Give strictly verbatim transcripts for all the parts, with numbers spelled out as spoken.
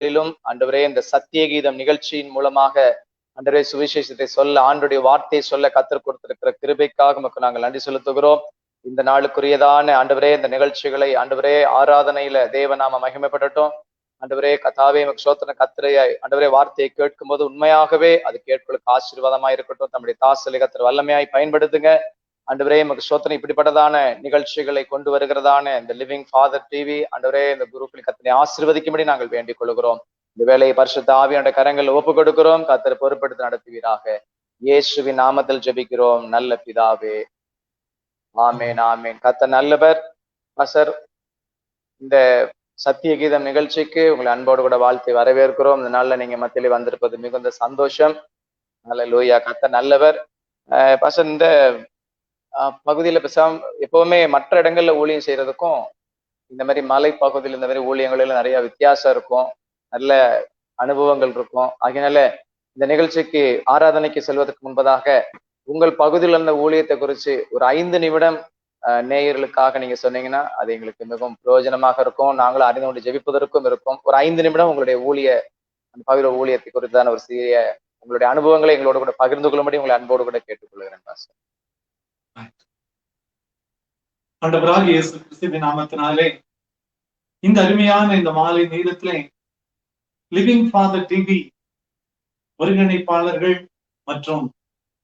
நாடுகளிலும் ஆண்டவரே, இந்த சத்திய கீதம் நிகழ்ச்சியின் மூலமாக ஆண்டவரே, சுவிசேஷத்தை சொல்ல, ஆண்டவருடைய வார்த்தையை சொல்ல கர்த்தர் கொடுத்திருக்கிற கிருபைக்காக உமக்கு நாங்கள் நன்றி செலுத்துகிறோம். இந்த நாளுக்குரியதான ஆண்டவரே, இந்த நிகழ்ச்சிகளை ஆண்டவரே, ஆராதனையில தேவ நாம மகிமைப்படட்டும். ஆண்டவரே, கர்த்தாவே, உமக்கு ஸ்தோத்திரம். கர்த்தருடைய ஆண்டவரே, வார்த்தையை கேட்கும்போது உண்மையாகவே அது கேட்பவர்களுக்கு ஆசீர்வாதமா இருக்கட்டும். தம்முடைய தாசர்களை கர்த்தர் வல்லமையாய் பயன்படுத்துங்க. ஆண்டவரே, உமக்கு ஸ்தோத்திரம். இப்படிப்பட்டதான நிகழ்ச்சிகளை கொண்டு வருகிறதான இந்த லிவிங் ஃபாதர் டிவி, ஆண்டவரே, இந்த குருக்களை கர்த்தர் ஆசீர்வதிக்கும்படி நாங்கள் வேண்டிக் கொள்கிறோம். இந்த வேலையை பரிசுத்த ஆவியானுடைய கரங்கள் ஒப்பு கொடுக்கிறோம். கர்த்தர் பொறுப்பெடுத்து நடத்துவீராக. இயேசுவின் நாமத்தில் ஜெபிக்கிறோம், நல்ல பிதாவே. ஆமென், ஆமென். கர்த்தர் நல்லவர். பாஸ்டர், இந்த சத்திய கீதம் நிகழ்ச்சிக்கு உங்களை அன்போடு கூட வாழ்த்தி வரவேற்கிறோம். இந்த நாள்ல நீங்க மத்தியிலே வந்திருப்பது மிகுந்த சந்தோஷம். ஹalleluya. கர்த்தர் நல்லவர். அஹ், பாஸ்டர், இந்த, அஹ், பகுதியில பேசாம, எப்பவுமே மற்ற இடங்கள்ல ஊழியம் செய்யறதுக்கும் இந்த மாதிரி மலை பகுதியில் இந்த மாதிரி ஊழியங்கள் எல்லாம் நிறைய வித்தியாசம் இருக்கும், நல்ல அனுபவங்கள் இருக்கும். ஆகையினால, இந்த நிகழ்ச்சிக்கு, ஆராதனைக்கு செல்வதற்கு முன்பதாக, உங்கள் பகுதியில் இருந்த ஊழியத்தை குறித்து ஒரு ஐந்து நிமிடம், அஹ், நேயர்களுக்காக நீங்க சொன்னீங்கன்னா, அது எங்களுக்கு மிகவும் பிரயோஜனமாக இருக்கும். நாங்களும் அறிந்து கொண்டு ஜெபிப்பதற்கும் இருக்கும். ஒரு ஐந்து நிமிடம் உங்களுடைய ஊழிய, அந்த பகுதியில் ஊழியத்தை குறித்தான ஒரு சிறிய உங்களுடைய அனுபவங்களை எங்களோடு கூட பகிர்ந்து கொள்ளும்படி உங்களை அன்போடு கூட கேட்டுக்கொள்கிறேன், பாஸ்டர். ஆண்டவராகிய இயேசு கிறிஸ்துவின் நாமத்தினாலே, இந்த அருமையான இந்த மாலை நேரத்திலே லிவிங் ஃபாதர் டிவி ஒருங்கிணைப்பாளர்கள் மற்றும்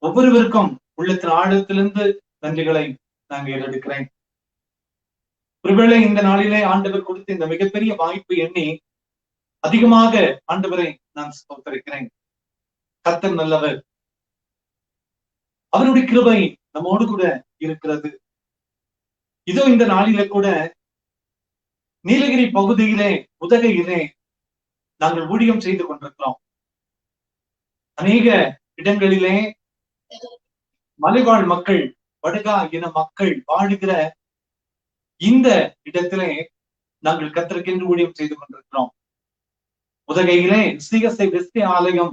ஒவ்வொருவருக்கும் உள்ளத்தின் ஆழத்திலிருந்து நன்றிகளை நான் ஏறெடுக்கிறேன். ஒருவேளை இந்த நாளிலே ஆண்டவர் கொடுத்த இந்த மிகப்பெரிய வாய்ப்பை எண்ணி அதிகமாக ஆண்டவரை நான் ஸ்தோத்தரிக்கிறேன். கர்த்தர் நல்லவர். அவருடைய கிருபை நம்மோடு கூட இருக்கிறது. இதோ இந்த நாளிலே கூட நீலகிரி பகுதியிலே, உதகையிலே நாங்கள் ஊழியம் செய்து கொண்டிருக்கிறோம். அநேக இடங்களிலே மலைவாழ் மக்கள், படகா இன மக்கள் வாழுகிற இந்த இடத்திலே நாங்கள் கர்த்தருக்கென்று ஊழியம் செய்து கொண்டிருக்கிறோம். உதகையிலே சி எஸ் ஐ வெஸ்ட் ஆலயம்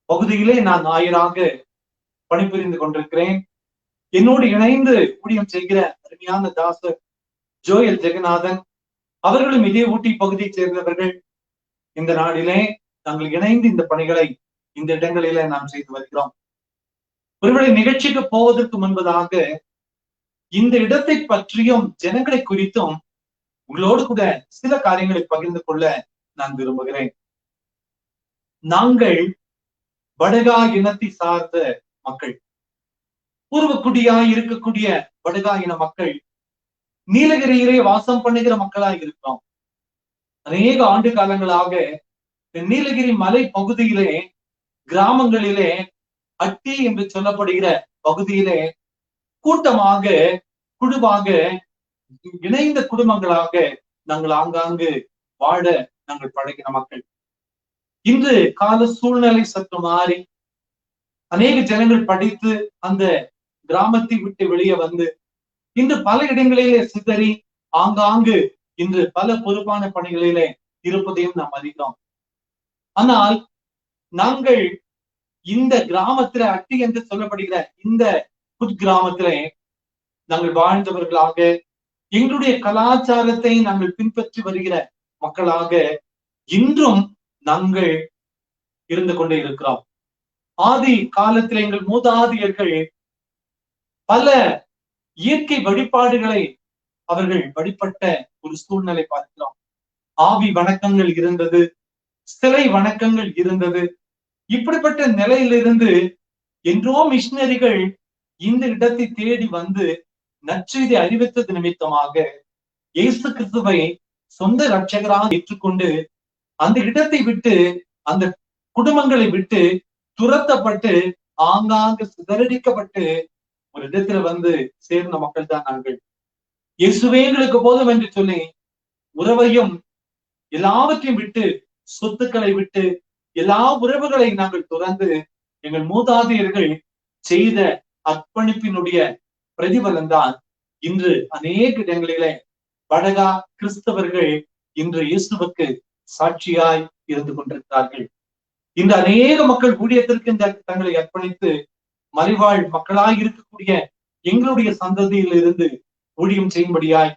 பகுதியிலே நான் ஆயராக பணிபுரிந்து கொண்டிருக்கிறேன். என்னோடு இணைந்து ஊழியம் செய்கிற அருமையான தாசர் ஜோயல் ஜெகநாதன், அவர்களும் இதே ஊட்டி பகுதியைச் சேர்ந்தவர்கள். இந்த நாளிலே நாங்கள் இணைந்து இந்த பணிகளை இந்த இடங்களிலே நாம் செய்து வருகிறோம். ஒருவேளை நிகழ்ச்சிக்கு போவதற்கு முன்பதாக இந்த இடத்தை பற்றியும் ஜனங்களை குறித்தும் உங்களோடு கூட சில காரியங்களை பகிர்ந்து கொள்ள நான் விரும்புகிறேன். நாங்கள் படகா இனத்தை சார்ந்த மக்கள், பூர்வ குடியாய் இருக்கக்கூடிய படகா இன மக்கள், நீலகிரியிலே வாசம் பண்ணுகிற மக்களாய் இருக்கிறோம். அநேக ஆண்டு காலங்களாக இந்த நீலகிரி மலை பகுதியிலே, கிராமங்களிலே, அட்டி என்று சொல்லப்படுகிற பகுதியிலே கூட்டமாக, குழுவாக, இணைந்த குடும்பங்களாக நாங்கள் ஆங்காங்கு வாழ நாங்கள் பழகின மக்கள். இன்று கால சூழ்நிலை சற்று மாறி, அநேக ஜனங்கள் படித்து அந்த கிராமத்தை விட்டு வெளியே வந்து, இன்று பல இடங்களிலே சிதறி, ஆங்காங்கு இன்று பல பொறுப்பான பணிகளிலே இருப்பதையும் நாம் அறிகிறோம். ஆனால் நாங்கள் இந்த கிராமத்தில, அட்டி என்று சொல்லப்படுகிற இந்த குக்கிராமத்திலே நாங்கள் வாழ்ந்தவர்களாக, எங்களுடைய கலாச்சாரத்தை நாங்கள் பின்பற்றி வருகிற மக்களாக இன்றும் நாங்கள் இருந்து கொண்டே இருக்கிறோம். ஆதி காலத்தில் எங்கள் மூதாதையர்கள் பல இயற்கை வழிபாடுகளை அவர்கள் வழிபட்ட ஒரு சூழ்நிலை பார்க்கிறோம். ஆவி வணக்கங்கள் இருந்தது, சிலை வணக்கங்கள் இருந்தது. இப்படிப்பட்ட நிலையிலிருந்து என்றோ மிஷனரிகள் இந்த இடத்தை தேடி வந்து நற்செய்தி அறிவித்தது நிமித்தமாக இயேசு கிறிஸ்துவை சொந்த ரட்சகராக ஏற்றுக்கொண்டு அந்த இடத்தை விட்டு, அந்த குடும்பங்களை விட்டு துரத்தப்பட்டு ஆங்காங்கு சிதறடிக்கப்பட்டு ஒரு இடத்துல வந்து சேர்ந்த மக்கள் தான் நாங்கள். இயேசுவே எங்களுக்கு போதும் என்று சொல்லி உறவையும் எல்லாவற்றையும் விட்டு, சொத்துக்களை விட்டு, எல்லா உறவுகளை நாங்கள் துறந்து எங்கள் மூதாதையர்கள் செய்த அர்ப்பணிப்பினுடைய பிரதிபலன்தான் இன்று அநேக இடங்களிலே படகா கிறிஸ்தவர்கள் இன்று இயேசுவுக்கு சாட்சியாய் இருந்து கொண்டிருக்கிறார்கள். இன்று அநேக மக்கள் ஊழியத்திற்கு இந்த தங்களை அர்ப்பணித்து மலைவாழ் மக்களாய் இருக்கக்கூடிய எங்களுடைய சந்ததியில் இருந்து ஊழியம் செய்யும்படியாய்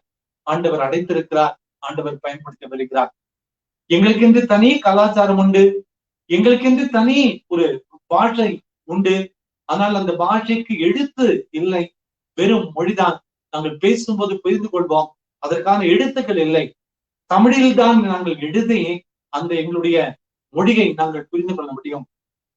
ஆண்டவர் அடைத்திருக்கிறார், ஆண்டவர் பயன்படுத்தி வருகிறார். எங்களுக்கென்று தனி கலாச்சாரம் உண்டு, எங்களுக்கென்று தனி ஒரு பாஷை உண்டு. ஆனால் அந்த பாஷைக்கு எழுத்து இல்லை, வெறும் மொழிதான். நாங்கள் பேசும்போது புரிந்து கொள்வோம், அதற்கான எழுத்துக்கள் இல்லை. தமிழில் தான் நாங்கள் எழுதி அந்த எங்களுடைய மொழியை நாங்கள் புரிந்து கொள்ள முடியும்.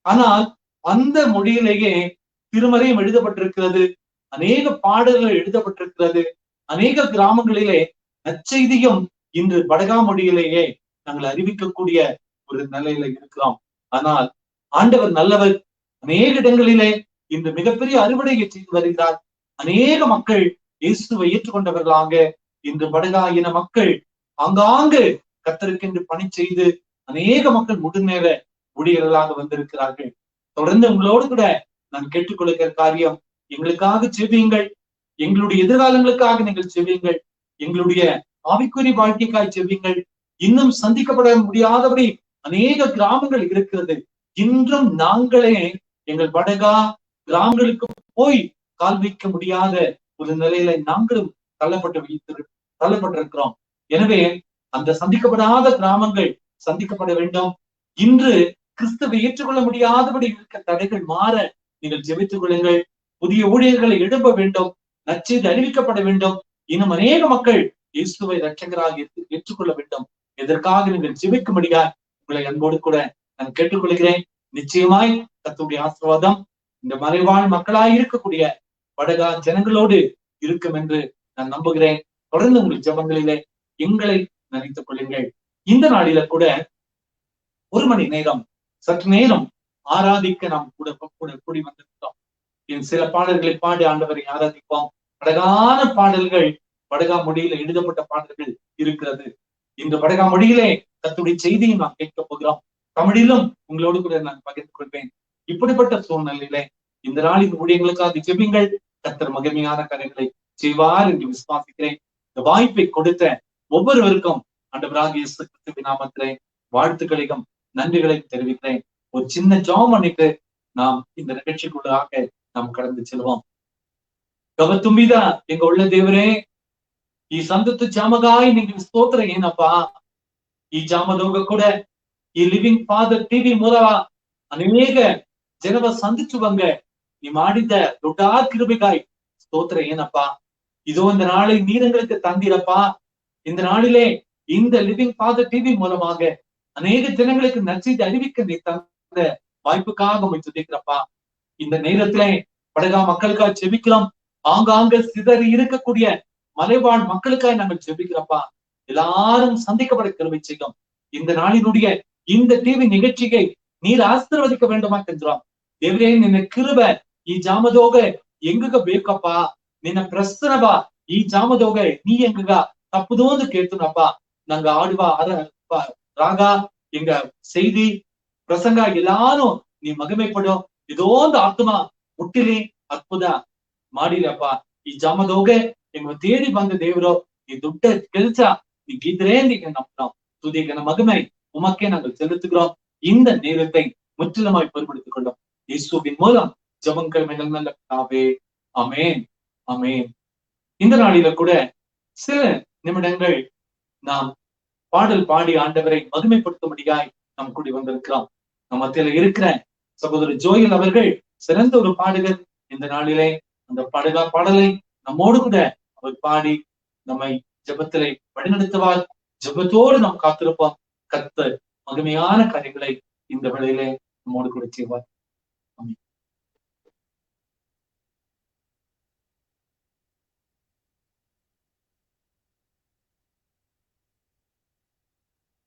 ஆனால் அந்த மொழியிலேயே திருமறையும் எழுதப்பட்டிருக்கிறது, அநேக பாடல்கள் எழுதப்பட்டிருக்கிறது, அநேக கிராமங்களிலே நற்செய்தியும் இன்று படகா மொழியிலேயே நாங்கள் அறிவிக்கக்கூடிய ஒரு நிலையில இருக்கிறோம். ஆனால் ஆண்டவர் நல்லவர். அநேக இடங்களிலே இன்று மிகப்பெரிய அறுவடையை செய்து வருகிறார். அநேக மக்கள் இயேசுவை ஏற்றுக்கொண்டவர்களாக இன்று படகா இன மக்கள் ஆங்காங்கு கர்த்தருக்கென்று பணி செய்து அநேக மக்கள் முழுநேர ஊழியர்களாக வந்திருக்கிறார்கள். தொடர்ந்து உங்களோடு கூட நான் கேட்டுக்கொள்கிற காரியம், எங்களுக்காக ஜெபியுங்கள், எங்களுடைய எதிர்காலங்களுக்காக நீங்கள் ஜெபியுங்கள், எங்களுடைய ஆவிக்குறி வாழ்க்கைக்காய் ஜெபியுங்கள். இன்னும் சந்திக்கப்பட முடியாதபடி அநேக கிராமங்கள் இருக்கிறது. இன்றும் நாங்களே எங்கள் படகா கிராமங்களுக்கு போய் கால் வைக்க முடியாத ஒரு நிலையில நாங்களும் தள்ளப்பட்டு வைத்திரு- தள்ளப்பட்டிருக்கிறோம். எனவே அந்த சந்திக்கப்படாத கிராமங்கள் சந்திக்கப்பட வேண்டும். இன்று கிறிஸ்துவை ஏற்றுக்கொள்ள முடியாதபடி இருக்க தடைகள் மாற நீங்கள் ஜெபித்துக் கொள்ளுங்கள். புதிய ஊழியர்களை எழுப்ப வேண்டும். நற்செய்தி அறிவிக்கப்பட வேண்டும். இன்னும் அநேக மக்கள் இயேசுவை ரட்சகராக ஏற்று- ஏற்றுக்கொள்ள வேண்டும். இதற்காக நீங்கள் ஜெபிக்கும்படியா உங்களை அன்போடு கூட நான் கேட்டுக்கொள்கிறேன். நிச்சயமாய் கர்த்தருடைய ஆசீர்வாதம் இந்த மலைவாழ் மக்களாய் இருக்கக்கூடிய படகா ஜனங்களோடு இருக்கும் என்று நான் நம்புகிறேன். தொடர்ந்து உங்கள் ஜெபங்களிலே எங்களை நினைத்துக் கொள்ளுங்கள். இந்த நாளில கூட ஒரு மணி நேரம், சற்று நேரம் ஆராதிக்க நாம் கூட, கூட கூடி வந்திருக்கிறோம். என் சில பாடல்களை பாடி ஆண்டவரை ஆராதிப்போம். அழகான பாடல்கள், படகா மொழியில எழுதப்பட்ட பாடல்கள் இருக்கிறது. இன்று படகா மொழியிலே கர்த்தருடைய செய்தியை நாம் கேட்க போகிறோம். தமிழிலும் உங்களோடு கூட நான் பகிர்ந்து கொள்வேன். இப்படிப்பட்ட சூழ்நிலையிலே இந்த நாளின் ஊழியங்களுக்காக ஜெபிங்கள். கர்த்தர் மகிமையான காரியங்களை செய்வார் என்று விசுவாசிக்கிறேன். இந்த வாய்ப்பை கொடுத்த ஒவ்வொருவருக்கும் ஆண்டவராகிய இயேசு கிறிஸ்துவின் நாமத்திலே வாழ்த்துக்களையும் நன்றிகளையும் தெரிவிக்கிறேன். ஒரு சின்ன ஜெபம் பண்ணிட்டு நாம் இந்த நிகழ்ச்சிக்குள்ளாக நாம் கடந்து செல்வோம். గొప్ప తుంబిద, ఎంగ ఉళ్ళ దేవురే, ఈ సందత్తు జామగాయ్ నీకు స్తోత్ర ఏనప్పా. ఈ జామదోగ కూడా ఈ లివింగ్ ఫాదర్ టీవీ మూలవ అనేక జనవ సందించువంగ నీ మాడిద దొడ్డ కిరుబిగాయ్ స్తోత్ర ఏనప్పా. இதோ இந்த நாளை நீர் எங்களுக்கு தந்தீரப்பா. இந்த நாளிலே இந்த லிவிங் ஃபாதர் டிவி மூலமாக அநேக ஜனங்களுக்கு நற்செய்தி அறிவிக்க நீ தந்த வாய்ப்புக்காக உம்மை துதிக்கிறப்பா. இந்த நேரத்திலே படகா மக்களுக்காக ஜெபிக்கிறோம். ஆங்காங்க சிதறி இருக்கக்கூடிய மலைவாழ் மக்களுக்காக நாங்கள் ஜெபிக்கிறப்பா. எல்லாரும் சந்திக்கப்பட கிருபை செய்யும். இந்த நாளினுடைய இந்த டிவி நிகழ்ச்சியை நீர் ஆசீர்வதிக்க வேண்டுமா கெஞ்சுறோம். ದೇವ್ರೇ, ನಿನ್ನ ಕಿರುಬೆ ಈ ಜಾಮದೋಗೆ ಎಂಗಗ ಬೇಕಪ್ಪ, ನಿನ್ನ ಪ್ರಸನ್ನವ ಈ ಜಾಮದೋಗೆ ನೀ ಎಂಗಗ ತಪ್ಪುದೋಂದು ಕೇಳ್ತುನಪ್ಪ. ನಂಗ ಆಡುವ ಅರ-, ಪ-, ರಾಗ, ಎಂಗ ಸೈದಿ, ಪ್ರಸಂಗ ಎಲ್ಲಾನು ನೀ ಮಗಮೆ ಪಡು. ಇದೊಂದು ಆತ್ಮ ಮುಟ್ಟಿಲಿ, ಅದ್ಭುತ ಮಾಡಿರಪ್ಪ. ಈ ಜಾಮದೋಗೆ ಎಂಗ ತೇಡಿ ಬಂದ ದೇವರು, ಈ ದೊಡ್ಡ ಕೆಲಸ ನೀ ಗಿದ್ರೆ ಎಂದಿಗೆ ನಮ್ಮನ ತುದಿಗೆ ನಮ್ಮ ಮಗಮೆ ಉಮಕ್ಕೆ ನಂಗೆ ಚೆಲ್ಲುತ್ತುகிறோம். இந்த நேரத்தை முற்றிலுமாய் பொறுப்படுத்திக் கொள்ளும். இயேசுவின் மூலம் ஜெபங்கள் மேல் நல்ல பிதாவே. ஆமென். ஆமென். இந்த நாளில கூட சில நிமிடங்கள் நாம் பாடல் பாடி ஆண்டவரை மகிமைப்படுத்தும்படியாய் நாம் கூடி வந்திருக்கிறோம். நம்ம மத்தியில இருக்கிற சகோதரர் ஜோயல் அவர்கள் சிறந்த ஒரு பாடகர். இந்த நாளிலே அந்த பாடகா பாடலை நம்மோடு கூட அவர் பாடி நம்மை ஜெபத்திலே வழிநடத்துவார். ஜெபத்தோடு நாம் காத்திருப்போம். கர்த்தர் மகிமையான காரியங்களை இந்த வேளையிலே நம்மோடு கூட செய்வார். ஆமென்.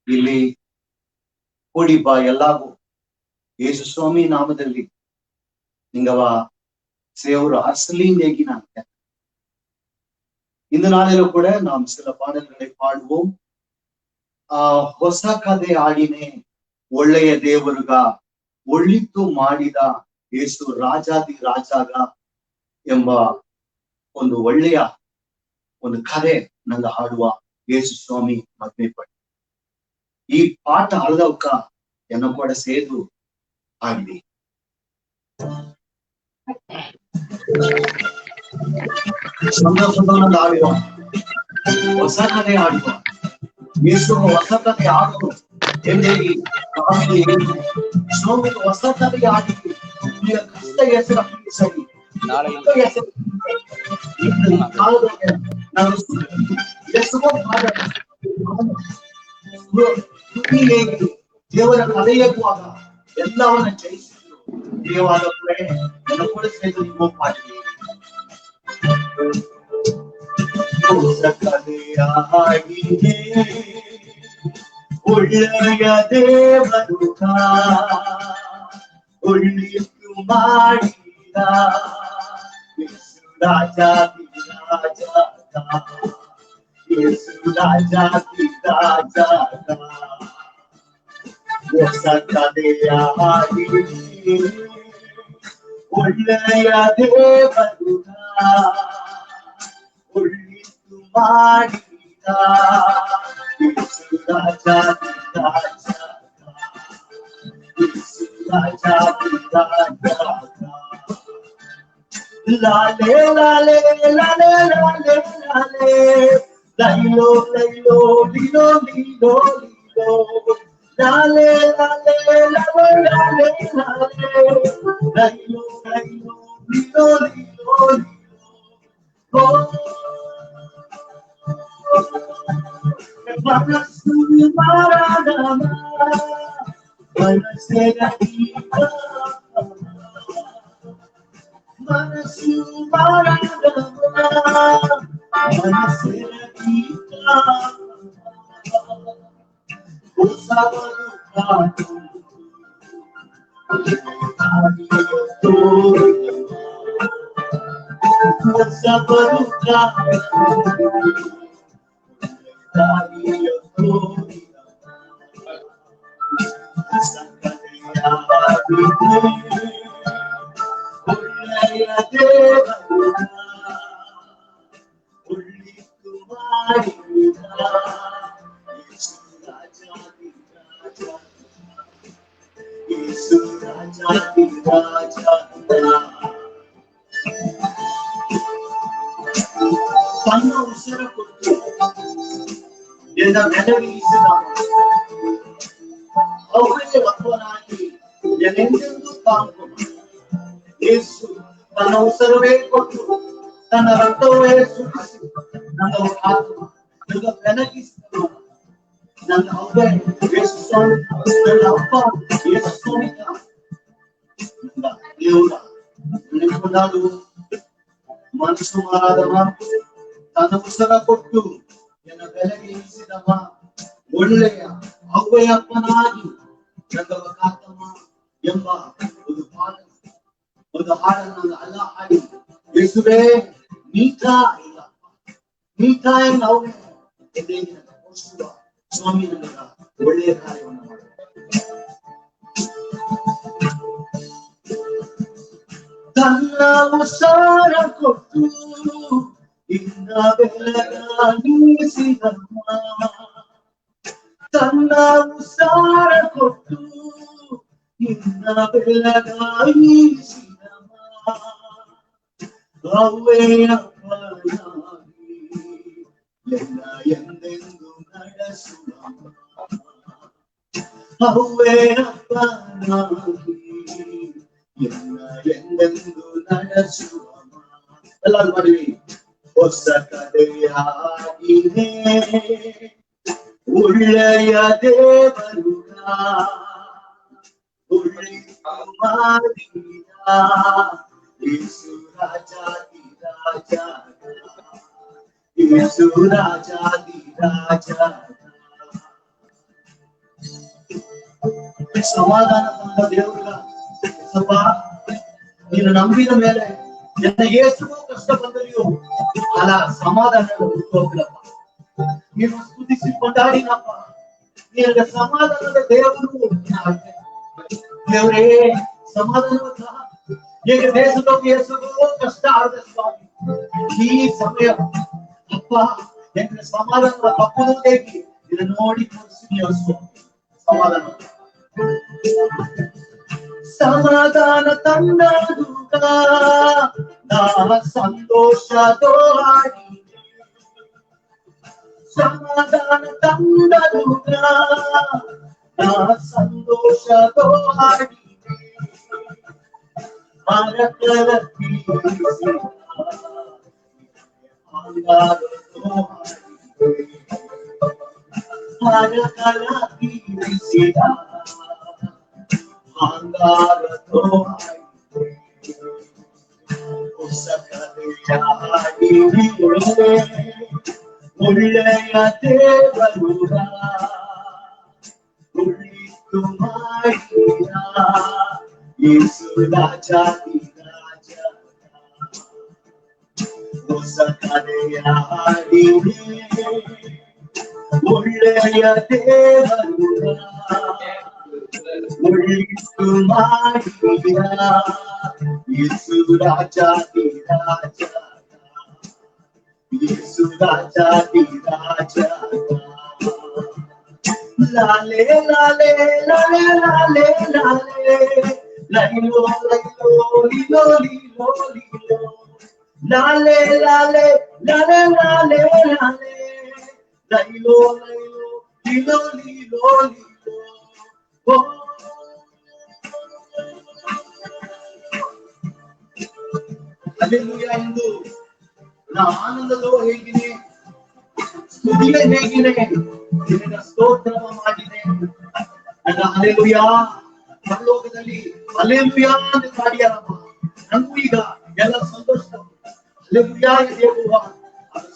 ಇಲ್ಲಿ ಕೂಡಿಬಾ ಎಲ್ಲಾಗೂ ಯೇಸು ಸ್ವಾಮಿ ನಾಮದಲ್ಲಿ ನಿಂಗವ ಸೇವರು ಅರ್ಸಲಿಂದೇಗಿ ನಾನು. இந்த நாளில கூட நாம் சில பாடல்களை பாடுவோம். ஆ, ಹೊಸ ಕಥೆ ಹಾಡಿನೆ ಒಳ್ಳೆಯ ದೇವರುಗ, ಒಳ್ಳಿತ್ತು ಮಾಡಿದ ಯೇಸು ರಾಜಾದಿ ರಾಜಾಗ ಎಂಬ ಒಂದು ಒಳ್ಳೆಯ ಒಂದು ಕಥೆ ನಂಗೆ ಹಾಡುವ ಯೇಸು ಸ್ವಾಮಿ ಮದುವೆ ಪಟ್ಟು. ಈ ಪಾಠ ಅಳದವಕ್ಕ ಎನ್ನ ಕೂಡ ಸೇದು ಹಾಡಿದೆ. ಸಂತೋಷದ ಹಾಡುವ, ಹೊಸ ಕಥೆ ಹಾಡುವ, ಯೇಸು ಹೊಸ ಕಥೆ ಹಾಡುವ. ಎನ್ನೆರಿ ಸ್ವಾಮಿ ಹೊಸತನ ಯಾಗಿ ಕಷ್ಟ ಎಸರ ಸರಿ. ನಾಳೆ ಎಸರ ನಾನು ಎಸಗೋ ದೇವರ ಕಡೆಯಗುವಾಗ ಎಲ್ಲವನ್ನ ಜಯಿಸಿದ್ರು. ದೇವಾದ ಪ್ರೇಮ ನೆನಪಡಿಸಬೇಕು. ಪಾಠ ಸಕಲೆಯಾಗಿದೆ ಒಳ್ಳೆಯ ದೇವರು ಒಳ್ಳಿತು ಮಾಡಿದ ಯೇಸು ರಾಜಾದಿ ರಾಜಾದ ಯೇಸು ರಾಜಾದಿ ರಾಜಾದ ಹೊಸ ಕಲೆಯಾಗಿದೆ ಒಳ್ಳೆಯ ದೇವರು ಒಳ್ಳಿತು ಮಾಡಿದ ಯೇಸು ರಾಜಾದಿ ರಾಜ ಯೇಸು ರಾಜಾದಿ ರಾಜ ಲಾಲೆ ಲಾಲೆ ಲಾಲೆ ಲಾಲೆ ಲಾಲೆ ಲೈಲೋ ಲೈಲೋ ಲೀಲೋ ಲೀಲೋ ಲೀಲೋ ಲಾಲೆ ಲಾಲೆ ಲಾಲೆ ಲಾಲೆ ಲಾಲೆ ಲೈಲೋ ಲೈಲೋ ಲೀಲೋ ಲೀಲೋ ಲೀಲೋ ಮನಸ್ಸು ಮಾರಾಡಮ ಮನಸ್ಸೆನ ದೀಪ ಮನಸ್ಸು ಮಾರಾಡಮ ಮನಸ್ಸೆನ ದೀಪ ತನ್ನ ಉಸಿರ ಕೊಟ್ಟು ಎನ್ನ ನೆಲವಿರಿಸಿದ ಅವರಿಗೆ ಅಪ್ಪನಾಗಿ ಎನ್ನೆಂದೆಂದೂ ಕಾಪಾಡು. ಯೇಸು ತನ್ನ ಉಸಿರವೇ ಕೊಟ್ಟು, ತನ್ನ ರಕ್ತವೇ ಸುರಿಸಿ, ನನ್ನ ಆತ್ಮ, ನನ್ನ ಬೆಳಗಿಸಿದ ನನ್ನ ಅವ್ವೆ ಯೇಸು ಸ್ವಾಮಿ, ನನ್ನ ಅಪ್ಪ ಯೇಸು ಸ್ವಾಮಿ, ನನ್ನ ದೇವರ ನೆನಪುಂಡಾಡು. ಮನಸ್ಸು ಮಾರಾದವ, ತನ್ನ ಉಸಿರ ಕೊಟ್ಟು ಎನ್ನ ಬೆಳಗಿಸಿದವ, ಒಳ್ಳೆಯ ಅವ್ವೆಯಪ್ಪನಾಗಿ ನಂದವ ಕಾತಮ್ಮ ಎಂಬ ಒಂದು ಪಾಠ, ಒಂದು ಹಾಡನ್ನು ಅಲ್ಲ ಹಾಡಿ, ಯೇಸುವೇ, ನೀತಾ ಇಲ್ಲ, ನೀತಾ ನಾವು ಎದೆಗೆ ಸ್ವಾಮಿ ನಂದವ ಒಳ್ಳೆಯ ಕಾರ್ಯವನ್ನು ಮಾಡು. ತನ್ನ ಉಸಾರ ಕೊಟ್ಟು ಇನ್ನ ಬೆಳಗಾಗಿಸಿದಮ್ಮ, ತನ್ನ ಉಸಾರ ಕೊಟ್ಟು ಇನ್ನ ಬೆಳಗಾಗಿಸಿದಮ್ಮ, ಅವ್ವೆ ಅಪ್ಪನಾಗಿ ಎನ್ನ ಎಂದೆಂದು ನಡೆಸುವಮ್ಮ. ಅವ್ವೆ ಅಪ್ಪನಾಗಿ ಎನ್ನ ಎಂದೆಂದು ನಡೆಸುವಮ್ಮ. ಎಲ್ಲರೂ ಪಾಡಿ. ಹೊಸ ಕಥೆಯಾಗಿದೆ ಒಳ್ಳೆಯ ದೇವರುಗ ಒಳ್ಳಿ ಮಾಡಿದ ಯೇಸು ರಾಜಾದಿ ರಾಜ ಯೇಸು ರಾಜಾದಿ ರಾಜ. ಸಮಾಧಾನ ತಂದ ದೇವರುಗ, ಯೇಸಪ್ಪ, ನೀನು ನಂಬಿದ ಮೇಲೆ ಎನ್ನ ಏಸು ಕಷ್ಟ ಬಂದರಿಯು ಅಲ್ಲ ಸಮಾಧಾನ ಬಿಟ್ಟು ಹೋಗ್ಲಪ್ಪ. ನೀನು ಸ್ತುತಿಸಿ ಕೊಂಡಾಡಿನಪ್ಪ, ನೀನು ಸಮಾಧಾನದ ದೇವರು. ದೇವರೇ, ಸಮಾಧಾನ ಎಂಗೆ ದೇಶದಲ್ಲಿ ಏಸು ಕಷ್ಟ ಆದ ಸ್ವಾಮಿ, ಈ ಸಮಯ ಅಪ್ಪ ಎಂಗೆ ಸಮಾಧಾನ ತಪ್ಪುದು ದೇವಿ ಇದನ್ನು ನೋಡಿ ಕಳಿಸಿ ಸ್ವಾಮಿ. ಸಮಾಧಾನ, ಸಮಾಧಾನ ತಂದದುಗ ನಾ ಸಂತೋಷದೋ ಹಾಡಿ. ಸಮಾಧಾನ ತಂದದುಗ ನಾ ಸಂತೋಷದೋ ಹಾಡಿದೆ, ಹರಕಲ ತೀರಿಸಿದ, ಹಂಗಾರದೋ ಹಾಡಿದೆ, ಹರಕಲ ತೀರಿಸಿದ, ಹಂಗಾರದೋ ಹಾಡಿದೆ. ಉಸಕದೆಯ ಹಾಡಿದೆ, ಒಳ್ಳೆಯ ದೇವರುಡ ಉಳಿತು ಮಾಡಿದ ಯೇಸು ರಾಜಾಧಿರಾಜ. ಉಸಕದೆಯ ಹಾಡಿದೆ, ಒಳ್ಳೆಯ ದೇವರುಡ ಉಳಿತು ಮಾಡಿದ ಯೇಸು ರಾಜಾಧಿರಾಜ. ಯೇಸು ರಾಜಾಧಿರಾಜ. ಲಾಲೆ, ಲಾಲೆ, ಲಾಲೆ, ಲಾಲೆ, ಲಾಲೆ. ಲೈಲೋ, ಲೈಲೋ, ಲಿಲೋ, ಲಿಲೋ, ಲಿಲೋ. ಲಾಲೆ, ಲಾಲೆ, ಲಾಲೆ, ಲಾಲೆ, ಲಾಲೆ. ಲೈಲೋ, ಲೈಲೋ, ಲಿಲೋ, ಲಿಲೋ, ಲಿಲೋ. ಓ. ಹಲ್ಲೆಲೂಯಾ ಎಂದು ನಾ ಆನಂದದೋ ಹೇಗಿನೆ, ಸ್ತುತಿಯ ಹೇಗಿನೆ, ನಿನ್ನ ಸ್ತೋತ್ರವ ಮಾಡಿದೆ. ನನ್ನ ಹಲ್ಲೆಲೂಯಾ ಪರಲೋಕದಲ್ಲಿ ಹಲ್ಲೆಲೂಯಾ ಅಂತ ಹಾಡಿಯಾರಪ್ಪ. ನನಗೂ ಈಗ ಎಲ್ಲ ಸಂತೋಷ. ಹಲ್ಲೆಲೂಯಾ ದೇವಾ.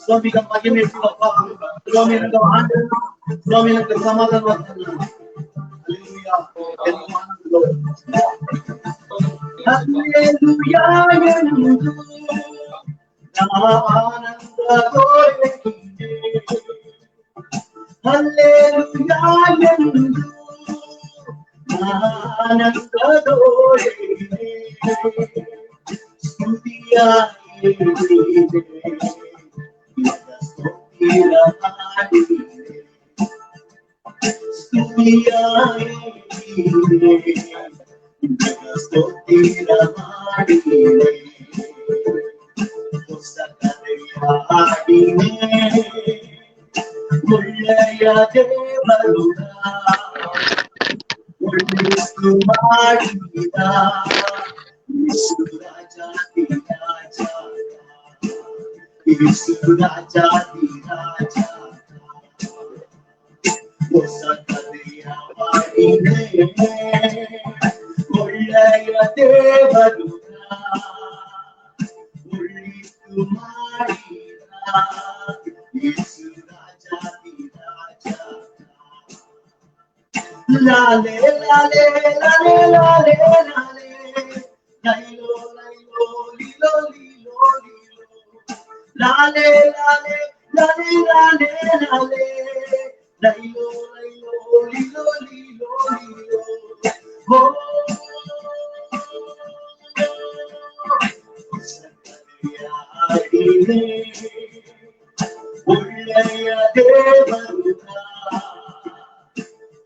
ಸ್ವಾಮಿಗೆ ಮಹಿಮೆ ಇರ್ತೀವಪ್ಪ. ಸ್ವಾಮಿ ನನಗೆ ಆನಂದ, ಸ್ವಾಮಿ ನನಗೆ ಸಮಾಧಾನ. ಹಲ್ಲೆಲೂಯಾ. ಹಲ್ಲೆಲೂಯಾ ಎಂದು ನಾ ಆನಂದದೋ ಹೇಗಿನೆ. ಹಲ್ಲೆಲೂಯಾ ಎಂದು ಆನಂದದೋ ಹೇಗಿನೆ. ಸ್ತುತಿಯ ಹೇಗಿನೆ. ಸ್ತುತಿಯ ಹಾಡಿದೆ. ಸ್ತುತಿಯ ಹಾಡಿದೆ. ಸ್ತುತಿಯ ಹಾಡಿದೆ. ಉಸಕದೆಯ ಹಾಡಿದೆ. ಒಳ್ಳೆಯ ದೇವರುಡ ಉಳಿತು ಮಾಡಿದ ಯೇಸು ರಾಜಾಧಿರಾಜ. ಯೇಸು ರಾಜಾಧಿರಾಜ. ಉಸಕದೆಯ ಹಾಡಿದೆ. ಒಳ್ಳೆಯ ದೇವರುಡ ಉಳಿತು ಮಾಡಿದ ಯೇಸು ರಾಜಾಧಿರಾಜ. ಲಾಲೆ, ಲಾಲೆ, ಲಾಲೆ, ಲಾಲೆ, ಲಾಲೆ. ಲೈಲೋ, ಲೈಲೋ, ಲಿಲೋ, ಲಿಲೋ, ಲಿಲೋ. ಲಾಲೆ, ಲಾಲೆ, ಲಾಲೆ, ಲಾಲೆ, ಲಾಲೆ. ಲೈಲೋ, ಲೈಲೋ, ಲಿಲೋ, ಲಿಲೋ, ಲಿಲೋ. ಓ. ಒಳ್ಳೆಯ ದೇವರುಡ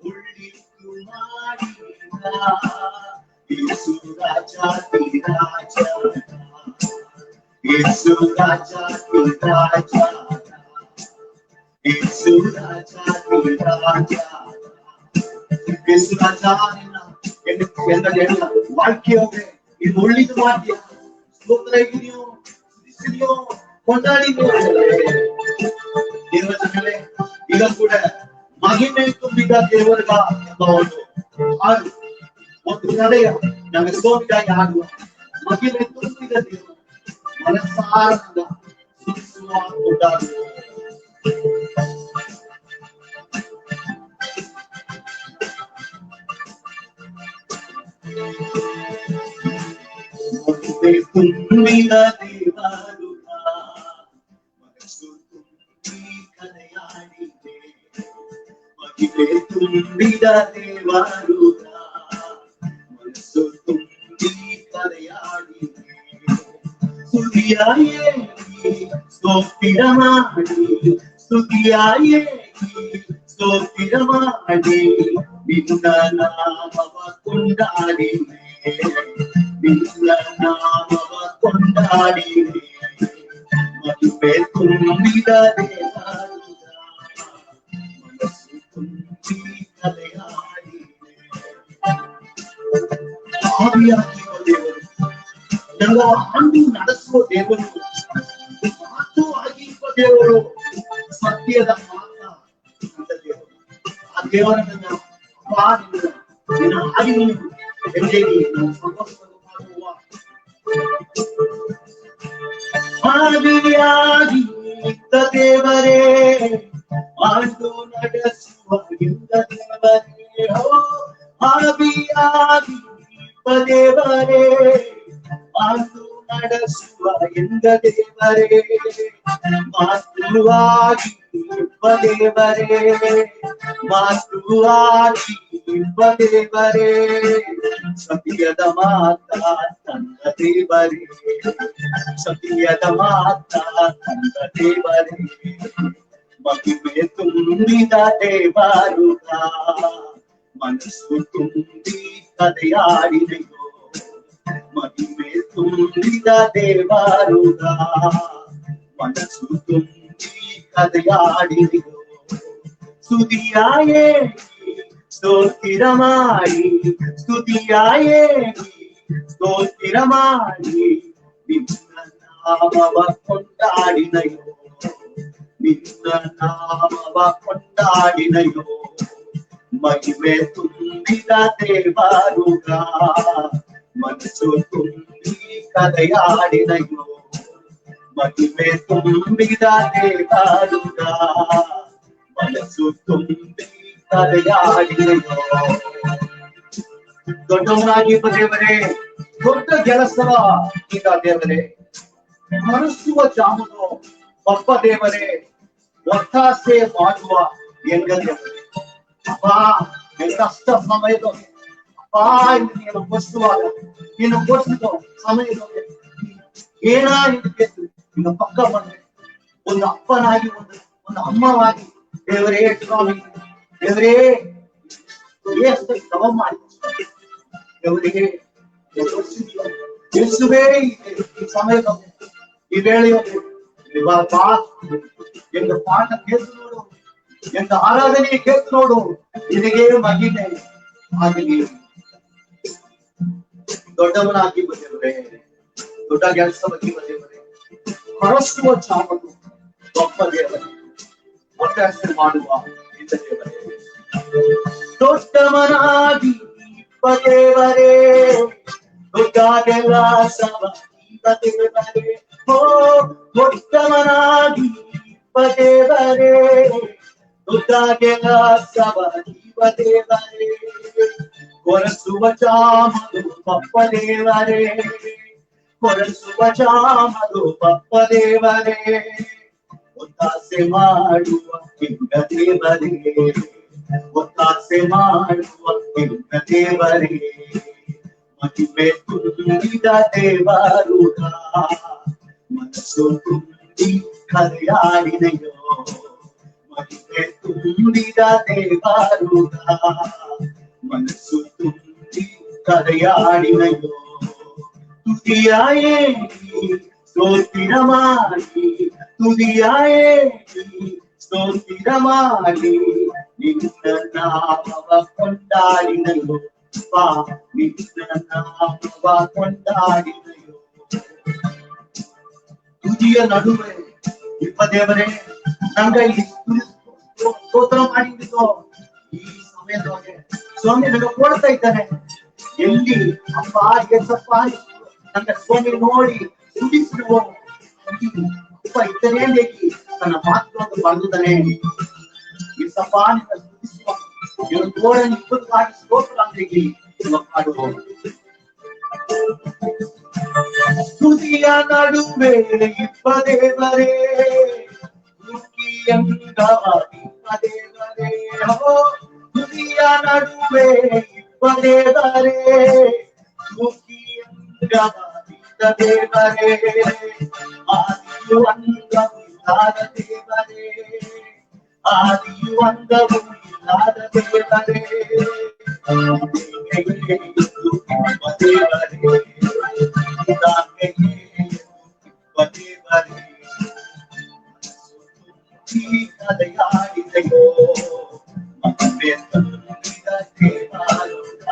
ಉಳಿತು ಮಾಡಿದ ಯೇಸು ರಾಜಾಧಿರಾಜ. ಯೇಸು ರಾಜಾಧಿರಾಜ. ಯೇಸು ರಾಜಾಧಿರಾಜ. ಯೇಸು ರಾಜ, ನಿನ್ನ, ಎನ್ನ, ಎನ್ನ, ಎನ್ನ ವಾಕ್ಯವು ನೀನು ಉಳಿತು ಮಾಡಿಯ. ಸ್ತೋತ್ರ ಇದಿಯೋ, ಸ್ತುತಿಸಿದಿಯೋ, ಕೊಂಡಾಡಿದಿಯೋ. ದೇವರ ಜನರೇ, ಈಗ ಕೂಡ ಮಹಿಮೆ ತುಂಬಿದ ದೇವರಗ ಎಂಬ ಒಂದು ಹಾಡು, ಒಂದು ಕಡೆಯ ನಮ್ಮ ಸ್ವಾಮಿಗಾಗಿ ಹಾಡುವ ಮಹಿಮೆ ತುಂಬಿದ ದೇವರು ಮನಸಾರ ಸ್ತುತಿಸುವ ಕೊಂಡಾಡುವ. ಮಹಿಮೆ ತುಂಬಿದ ದೇವರುಡ ಮನಸ್ಸು ತುಂಬಿ ಕರೆಯಾಡಿದೆ. ಮಹಿಮೆ ತುಂಬಿದ ದೇವರುಡ ಮನಸ್ಸು ತುಂಬಿ ಕರೆಯಾಡಿದೆ. ಸ್ತುತಿಯ ಏರಿ ಸ್ತೋತ್ರ ಮಾಡಿ, ಸ್ತುತಿಯ ಏರಿ ಸ್ತೋತ್ರ ಮಾಡಿ, ನಿನ್ನ ನಾಮವ ಕೊಂಡಾಡಿದೆ, ನಿನ್ನ ನಾಮವ ಕೊಂಡಾಡಿದೆ. ಮಹಿಮೆ ತುಂಬಿದ ದೇವರುಡ ಮನಸ್ಸು ತುಂಬಿ ಕರೆಯಾಡಿದೆ. ಆವಿಯಾಗಿರುವ ದೇವರು, ಎಲ್ಲವನ್ನೂ ನಡೆಸುವ ದೇವರು, ಮಾತು ಆಗಿರುವ ದೇವರು, ಸತ್ಯದ ಮಾತ ಅಂತ ದೇವರು. ಆ ದೇವರನ್ನ, ಅಪ್ಪ, ನಿನ್ನ, ನಿನ್ನ ಆವಿಯನ್ನು ಎಂದೇ ನಾವು ಸಂತೋಷವನ್ನು ಮಾಡುವ. ಆವಿಯಾಗಿದ್ದ ದೇವರೇ, ಆಂಡು ನಡೆಸುವ ಎಂದ ದೇವರೇ, ಓ, ಆವಿಯಾಗಿದ್ದ ದೇವರೇ, ಆಂಡು ನಡೆಸುವ ಎಂದ ದೇವರೇ, ಮಾತೃವಾಗಿ ಇಪ್ಪ ದೇವರೇ, ಮಾತೃವಾಗಿ ಇಪ್ಪ ದೇವರೇ, ಸತ್ಯದ ಮಾತ ತಂದ ದೇವರೇ, ಸತ್ಯದ ಮಾತ ತಂದ ದೇವರೇ, ಮಹಿಮೆ ತುಂಬಿದ ದೇವರುಗ, ಮನಸ್ಸು ತುಂಬಿ ಕಥೆಯಾಡಿದೆಯೋ, ಮಹಿಮೆ ತುಂಬಿದ ದೇವರುಗ, ಮನಸ್ಸು ತುಂಬಿ ಕಥೆಯಾಡಿದೆಯೋ. ಸ್ತುತಿಯಾಯೆ ಸ್ತೋತ್ರ ಮಾಡಿ, ಸ್ತುತಿಯಾಯೆ ಸ್ತೋತ್ರ ಮಾಡಿ, ನಿನ್ನ ನಾಮವ ಕೊಂಡಾಡಿನಯೋ, ನಿನ್ನ ನಾಮವ ಕೊಂಡಾಡಿನಯೋ. ಮಹಿಮೆ ತುಂಬಿದ ದೇವರುಗ, ಮನಸ್ಸು ತುಂಬಿ ಕಥೆಯಾಡಿನಯೋ, ಮಹಿಮೆ ತುಂಬಿದ ದೇವರುಗ, ಮನಸ್ಸು ತುಂಬಿ ಕಥೆಯಾಡಿನಯೋ. ದೊಡ್ಡವನಾಗಿಪ್ಪ ದೇವರೇ, ದೊಡ್ಡ ಕೆಲಸವ ಇದ ದೇವರೇ, ಮನಸ್ಸುವ ಜಾಮನು ಬಪ್ಪ ದೇವರೇ, ಒತ್ತಾಸೆ ಮಾಡುವ ಎಂಗ ದೇವರೇ. ಅಪ್ಪ, ಎನ್ ಕಷ್ಟ ಸಮಯದಲ್ಲಿ, ಅಪ್ಪ, ಇನ್ನು ನೀನು ಕೊಡಿಸುವಾಗ, ನೀನು ಕೊಡಿಸಿದ ಸಮಯದಲ್ಲಿ ಏನಾಗಿದೆ ನಿನ್ನ ಪಕ್ಕ ಬಂದ್ರೆ ಒಂದು ಅಪ್ಪನಾಗಿ, ಒಂದು, ಒಂದು ಅಮ್ಮನಾಗಿ ದೇವರೇ ಸ್ವಾಮಿ, ದೇವರೇ, ಏಸು ತವ ಮಾಡಿ ದೇವರೇ, ಯೇಸುವೇ, ಈ ಸಮಯದಲ್ಲಿ, ಈ ವೇಳೆಯಲ್ಲಿ, ಎಂಗ ಪಾಠ ಕೇತು ನೋಡು, ಎಂಗ ಆರಾಧನೆ ಕೇತು ನೋಡು, ನಿನಗೆ ಮಹಿಮೆ ಆಗಲಿ. ದೊಡ್ಡವನಾಗಿಪ್ಪ ದೇವರೇ, ದೊಡ್ಡ ಕೆಲಸವನ್ನಾಗಿಪ್ಪ ದೇವರೇ, ಹರಸುವ ಜಾಮನು ಬಪ್ಪ ದೇವರೇ, ಒತ್ತಾಸೆ ಮಾಡುವ ಎಂದ ದೇವರೇ. ದೊಡ್ಡವನಾಗಿಪ್ಪ ದೇವರೇ, ದೊಡ್ಡ ಕೆಲಸವ ಇದ ದೇವರೇ, ಓ, ದೊಡ್ಡವನಾಗಿಪ್ಪ ದೇವರೇ, ದೊಡ್ಡ ಕೆಲಸವ ಇದ ದೇವರೇ, ಕೊರಸುವ ಜಾಮನು ಬಪ್ಪ ದೇವರೇ, ಕೊರಸುವ ಜಾಮನು ಬಪ್ಪ ದೇವರೇ, ಒತ್ತಾಸೆ ಮಾಡುವ ಎಂಗ ದೇವರೇ, ಒತ್ತಾಸೆ ಮಾಡುವ ಎಂಗ ದೇವರೇ, ಮಹಿಮೆ ತುಂಬಿದ ದೇವರುಗ, ಮನಸ್ಸು ತುಂಬಿ ಕಥೆಯಾಡಿನಯೋ, ಮಹಿಮೆ ತುಂಬಿದ ದೇವರುಗ, ಮನಸ್ಸು ತುಂಬಿ ಕಥೆಯಾಡಿನಯೋ. ತುದಿಯಾಯೆ ಸ್ತೋತ್ರ ಮಾಡಿ, ತುದಿಯಾಯೆ ಸ್ತೋತ್ರ ಮಾಡಿ, ನಿನ್ನ ನಾಮವ ಕೊಂಡಾಡಿನಯೋ, ಅಪ್ಪ, ನಿನ್ನ ನಾಮವ ಕೊಂಡಾಡಿನಯೋ. ತುದಿಯ ನಡುವೆ ಇಪ್ಪ ದೇವರೇ, ನಂಗ ಈ ಸ್ತೋತ್ರ ಮಾಡಿದ್ದು ಈ ಸಮಯದೊಳಗೆ ಸ್ವಾಮಿ ನಂಗ ಕೊಡ್ತಾ ಇದ್ದಾನೆ. ಎಲ್ಲಿ ಅಪ್ಪ, ಎಸಪ್ಪ, ನಂಗ ಸ್ವಾಮಿ ನೋಡಿ ಸ್ತುತಿಸುವ ಅಪ್ಪ ಇದ್ದಾನೆ. ತನ್ನ ಮಾತುಗಳನ್ನು ಬರೆದಿದ್ದಾನೆ. ಎಸಪ್ಪ, ನಿನ್ನ ಸ್ತುತಿಸುವ ಇವನು ತೋಳನ್ನು ಇಬ್ಬರಿಗಾಗಿ ಸ್ತೋತ್ರ ಅಂತೆಗೆ ಹಾಡುವ. ತುದಿಯ ನಡುವೆ ಇಪ್ಪ ದೇವರೇ, ನುಂಗಿ ಎಂಗವ ದೀಪ ದೇವರೇ, ಓ, ತುದಿಯ ನಡುವೆ ಇಪ್ಪ ದೇವರೇ, ನುಂಗಿ ಎಂಗವ ದೀಪ ದೇವರೇ, ಆದಿಯು ಅಂತ್ಯವು ಇಲ್ಲದ ದೇವರೇ, ಆದಿಯು ಅಂತ್ಯವು ಇಲ್ಲದ ದೇವರೇ, ದೇವರೇ, ದೇವರೇ, ಈ ಕಥೆಯಾಡಿದೆಯೋ, ಮಹಿಮೆ ತುಂಬಿದ ದೇವರುಗ,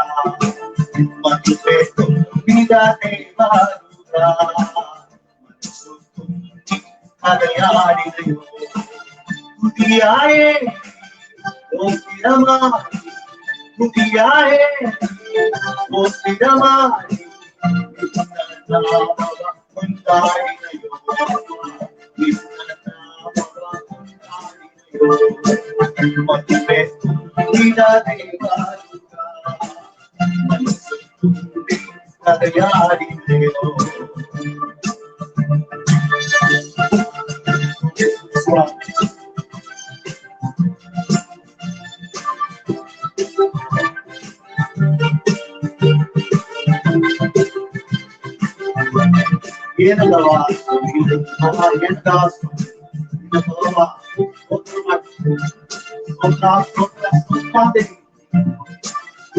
ಮಹಿಮೆ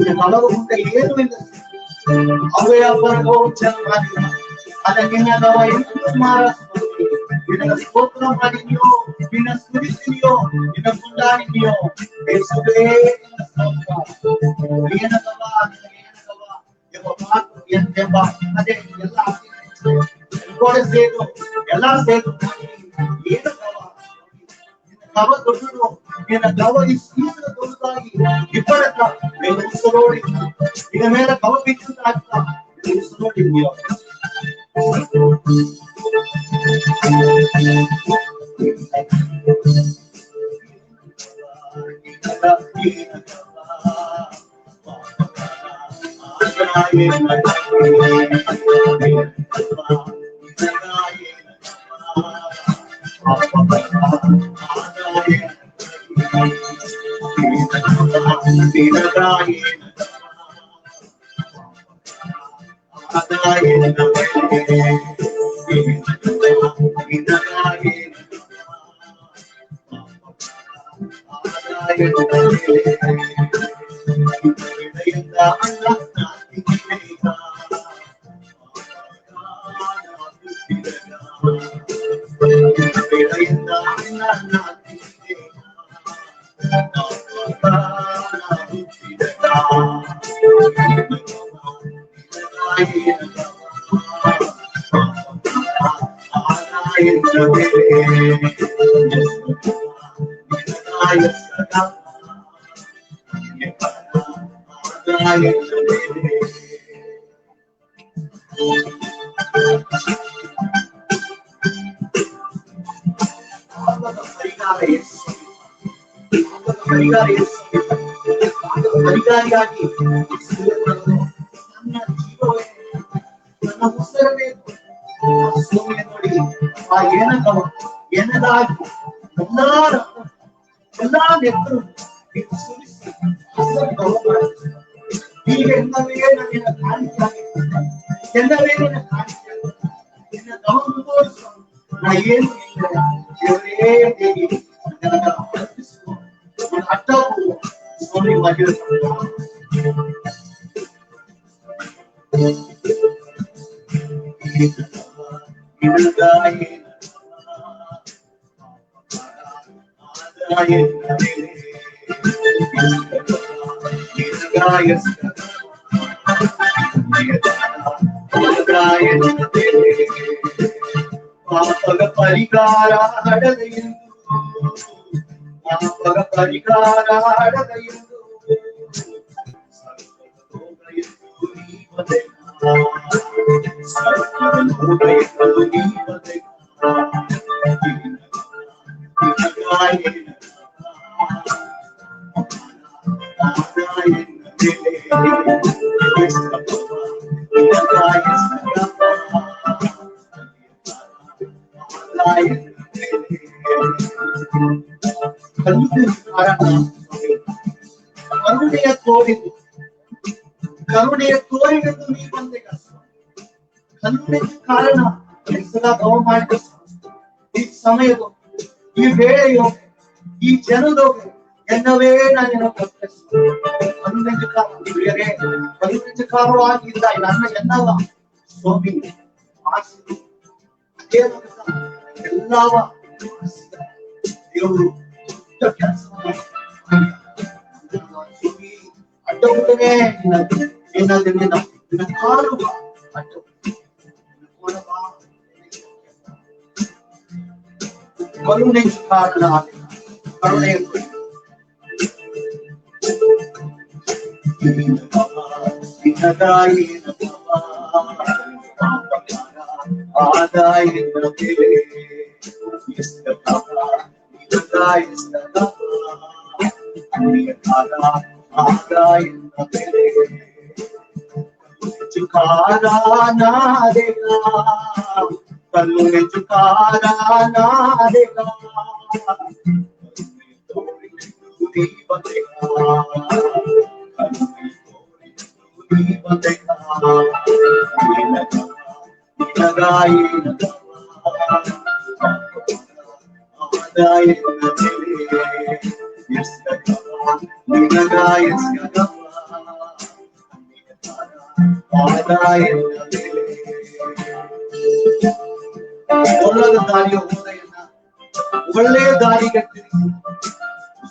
Ina kalawa untei edu ina. Awei apara ko jan mani. Ada ina kalawa ina mara. Ina sotro mani nyo, ina suri nyo, ina kundani nyo. Esu be ina sotro. Ina kalawa, ina kalawa. Eba, eba, ade, ela. Kore sedu, ela sedu. Ina kalawa. Kava dodunu, ena kava is, is dodunu, ipara ka, ena usorori, ena mera kava bitu ka, ena usorori nio. ಎಲ್ಲಾ ನೆತ್ತರು ಸುರಿಸಿ, ಹಸಿರು ಕವನ. ಈಗ ಎಲ್ಲವೇ ನನ್ನ ಕಾಣಿಕೆ, ಎಲ್ಲವೇ ನನ್ನ ಕಾಣಿಕೆ. ನಿನ್ನ ಗಮನ ತೋರಿಸು. ನಾ ಏನು ಇಲ್ಲ. ದೇವರೇ ದೇವಿ, ನನ್ನ ಅರ್ಪಿಸುವ. ನನ್ನ ಅಡ್ಡವು ಸ್ವಾಮಿ ವಾಗಿರುತ್ತಾನೆ. ಪಾಪಗ ಪರಿಹಾರ ಹಡದ ಎಂದು, ಪಾಪಗ ಪರಿಹಾರ ಹಡದ ಎಂದು. ಕರುಣೆಯ ತೋರಿದು, ಕರುಣೆಯ ತೋರಿಗೆಂದು ನೀ ಬಂದೆ ಕಸ. ಕರುಣೆಗೆ ಕಾರಣ, ಸದಾ ಗೌರವ ಮಾಡಿದ ಈ ಸಮಯದು, ಈ ವೇಳೆಯು, ಈ ಜನದು ಎಲ್ಲವೇ ನಾನು ಕರುಣೆಗೆ ಕಾರಣ, ಕರುಣೆಗೆ ಕಾರಣವಾಗಿದ್ದ ನನ್ನ ಎಲ್ಲವ ಸ್ವಾಮಿ ಆಶೀರ್ವಾದ. ಎಲ್ಲವ ದೇವರು ದೊಡ್ಡ ಕೆಲಸ ಮಾಡಿ. ಅಡ್ಡ ಹುಡುಗನೇ ನಿನ್ನ, ನಿನ್ನ, ನಿನ್ನ, ನಿನ್ನ ಕಾಲು కరుణించు కారణ, కరుణించు. ಒಳ್ಳೇದಾಗಿ ಕಟ್ಟಿರಿ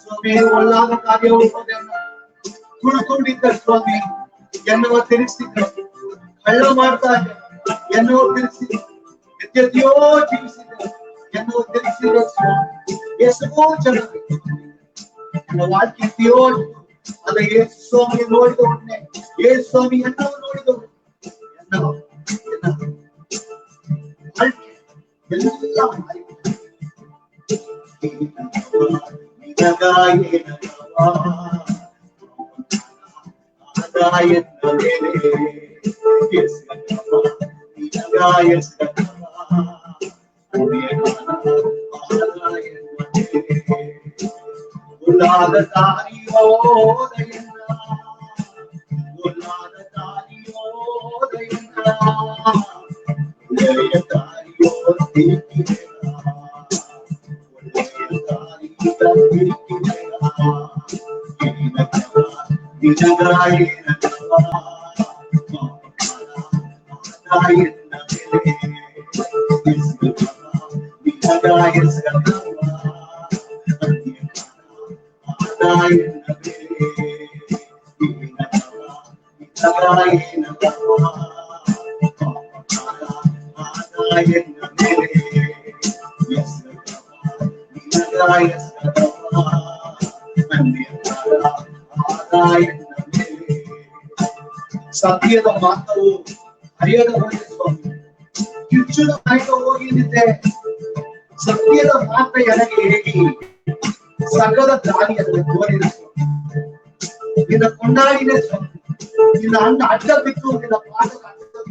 ಸ್ವಾಮಿ, ಒಳ್ಳೇದಾಗಿ ಕಾರ್ಯವನ್ನು ಕುಳ್ಕೊಂಡಿದ್ದ ಸ್ವಾಮಿ, ಎನ್ನವ ತಿರುಗಿಸಿದ್ರು. ಕಳ್ಳ ಮಾಡ್ತಾ ಇದ್ದೆ, ಎನ್ನವ ತಿರುಗಿಸಿದ್ರು. ಎತ್ತೆತ್ತೆಯೋ ಜೀವಿಸಿದ್ರು, ಎನ್ನವ ತಿರುಗಿಸಿದ್ರು ಸ್ವಾಮಿ. ಎಷ್ಟೋ ಜನ ಎನ್ನ ವಾಕ್ಯ ಎತ್ತೆಯೋ ಅಲ್ಲ, ಯೇಸು ಸ್ವಾಮಿ ನೋಡಿದವನ್ನೇ, ಯೇಸು ಸ್ವಾಮಿ ಎನ್ನವ ನೋಡಿದವನು, ಎನ್ನವ, ಎನ್ನವ. ಅಳ್ಕೆ ಎಲ್ಲ ಸತ್ಯದ ಮಾರ್ಗವು ಹರಿಯದ ಹೊರತು ಕಿಚ್ಚುದ ಮಾರ್ಗ ಹೋಗಿದ್ದೆ. ಸತ್ಯದ ಮಾರ್ಗ ಎನಗೆ ಹೇಳಿ ಸಗದ ದಾರಿ ಅದನ್ನು ತೋರಿದ ಸ್ವಾಮಿ. ನಿನ್ನ ಕೊಂಡಾಡಿನ ಸ್ವಾಮಿ. ನಿನ್ನ ಅಣ್ಣ ಅಡ್ಡ ಬಿದ್ದು, ನಿನ್ನ ಪಾದ ಅಡ್ಡ ಬಿದ್ದು,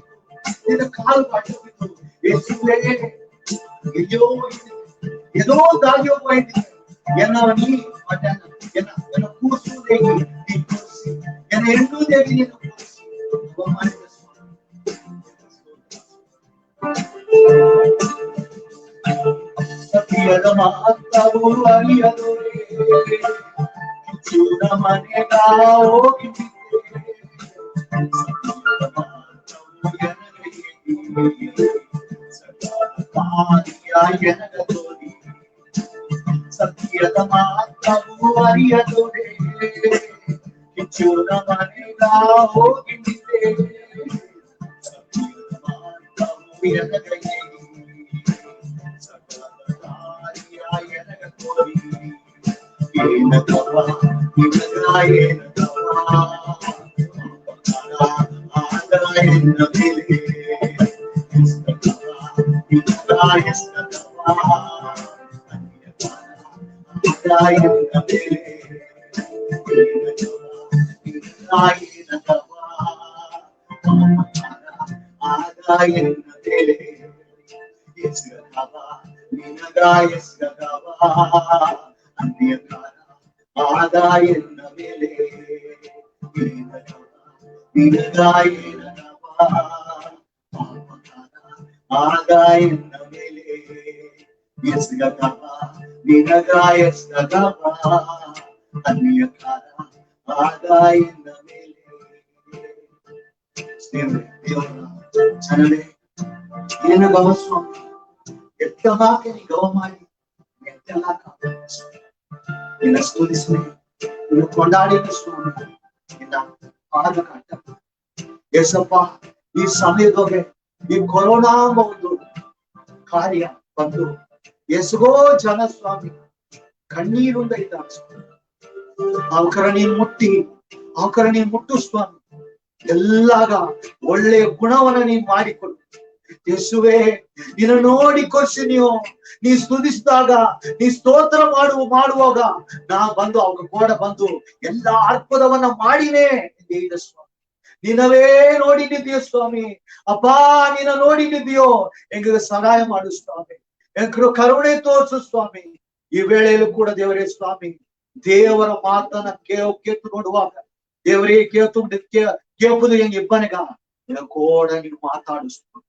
ನಿನ್ನ ಕಾಲು ಅಡ್ಡ ಬಿದ್ದು, ಯೇಸುವೇ, ಅಯ್ಯೋ, ಏನೋ ದಾರಿಯೋ ಹೋಯ್ತು. ಎನ್ನ ನೀ, ಎನ್ನ, ಎನ್ನ ಕೂಸುದೇ ನೀ ಕೂಸಿ, ಎನ್ನ ಹೆಣ್ಣುದೇ ನೀನು ಕೂಸಿ. ಸತ್ಯದ ಮಾತವು ಅರಿಯದೊರೆ, ಚೂರ ಮನೆಗ ಹೋಗಿ ಸತ್ಯದ ಮಾತವು ಅರಿಯದೊರೆ, ಚೂರ ಮನೆಗ ಹೋಗಿ ಸ್ನೇಹಿತರೆ, ದೇವರ ಜನರೇ, ನಿನ್ನ ಗೌರವ ಸ್ವಾಮಿ, ಎತ್ತಲಾಕ ನೀ ಗೌರವ ಮಾಡಿ, ಎತ್ತಲಾಕ ನಿನ್ನ ಸ್ತುತಿಸುವೆ, ನಿನ್ನ ಕೊಂಡಾಡಿದ ಸ್ವಾಮಿ, ನಿನ್ನ ಪಾದ ಕಟ್ಟ. ಯೇಸಪ್ಪ, ಈ ಸಮಯದೊಳಗೆ ಈ ಕೊರೋನಾ ಒಂದು ಕಾರ್ಯ ಬಂದು ಎಸಗೋ ಜನ ಸ್ವಾಮಿ ಕಣ್ಣೀರುಂಡ ಇದ್ದಾರೆ. ಅವಕರ ನೀನ್ ಮುಟ್ಟಿ, ಅವಕರ ನೀನ್ ಮುಟ್ಟು ಸ್ವಾಮಿ. ಎಲ್ಲಾಗ ಒಳ್ಳೆಯ ಗುಣವನ್ನ ನೀನ್ ಮಾಡಿಕೊಡು ಯೇಸುವೆ. ನಿನ್ನ ನೋಡಿ ಕೊರ್ಸಿನಿಯೋ, ನೀ ಸ್ತುತಿಸಿದಾಗ, ನೀ ಸ್ತೋತ್ರ ಮಾಡುವ ಮಾಡುವಾಗ ನಾ ಬಂದು ಅವಾಗ ಕೂಡ ಬಂದು ಎಲ್ಲ ಅರ್ಪುದವನ್ನ ಮಾಡಿನೇ ಎಂದೇ ಸ್ವಾಮಿ. ನಿನ್ನವೇ ನೋಡಿನಿದ್ಯೋ ಸ್ವಾಮಿ. ಅಪ್ಪಾ, ನಿನ್ನ ನೋಡಿನಿದ್ಯೋ, ಎಂಗಗೆ ಸಹಾಯ ಮಾಡು ಸ್ವಾಮಿ. ಎಂಕರು ಕರುಣೆ ತೋರಿಸು ಸ್ವಾಮಿ. ಈ ವೇಳೆಯಲ್ಲೂ ಕೂಡ ದೇವರೇ ಸ್ವಾಮಿ, ದೇವರ ಮಾತನ್ನ ಕೇಳು, ಕೇತು ನೋಡುವಾಗ ದೇವರೇ ಕೇತು ಕೇಪುದು ಎಂಗ ಇಬ್ಬನಗ ಎಂಗ ಕೂಡ ನೀನು ಮಾತಾಡು ಸ್ವಾಮಿ.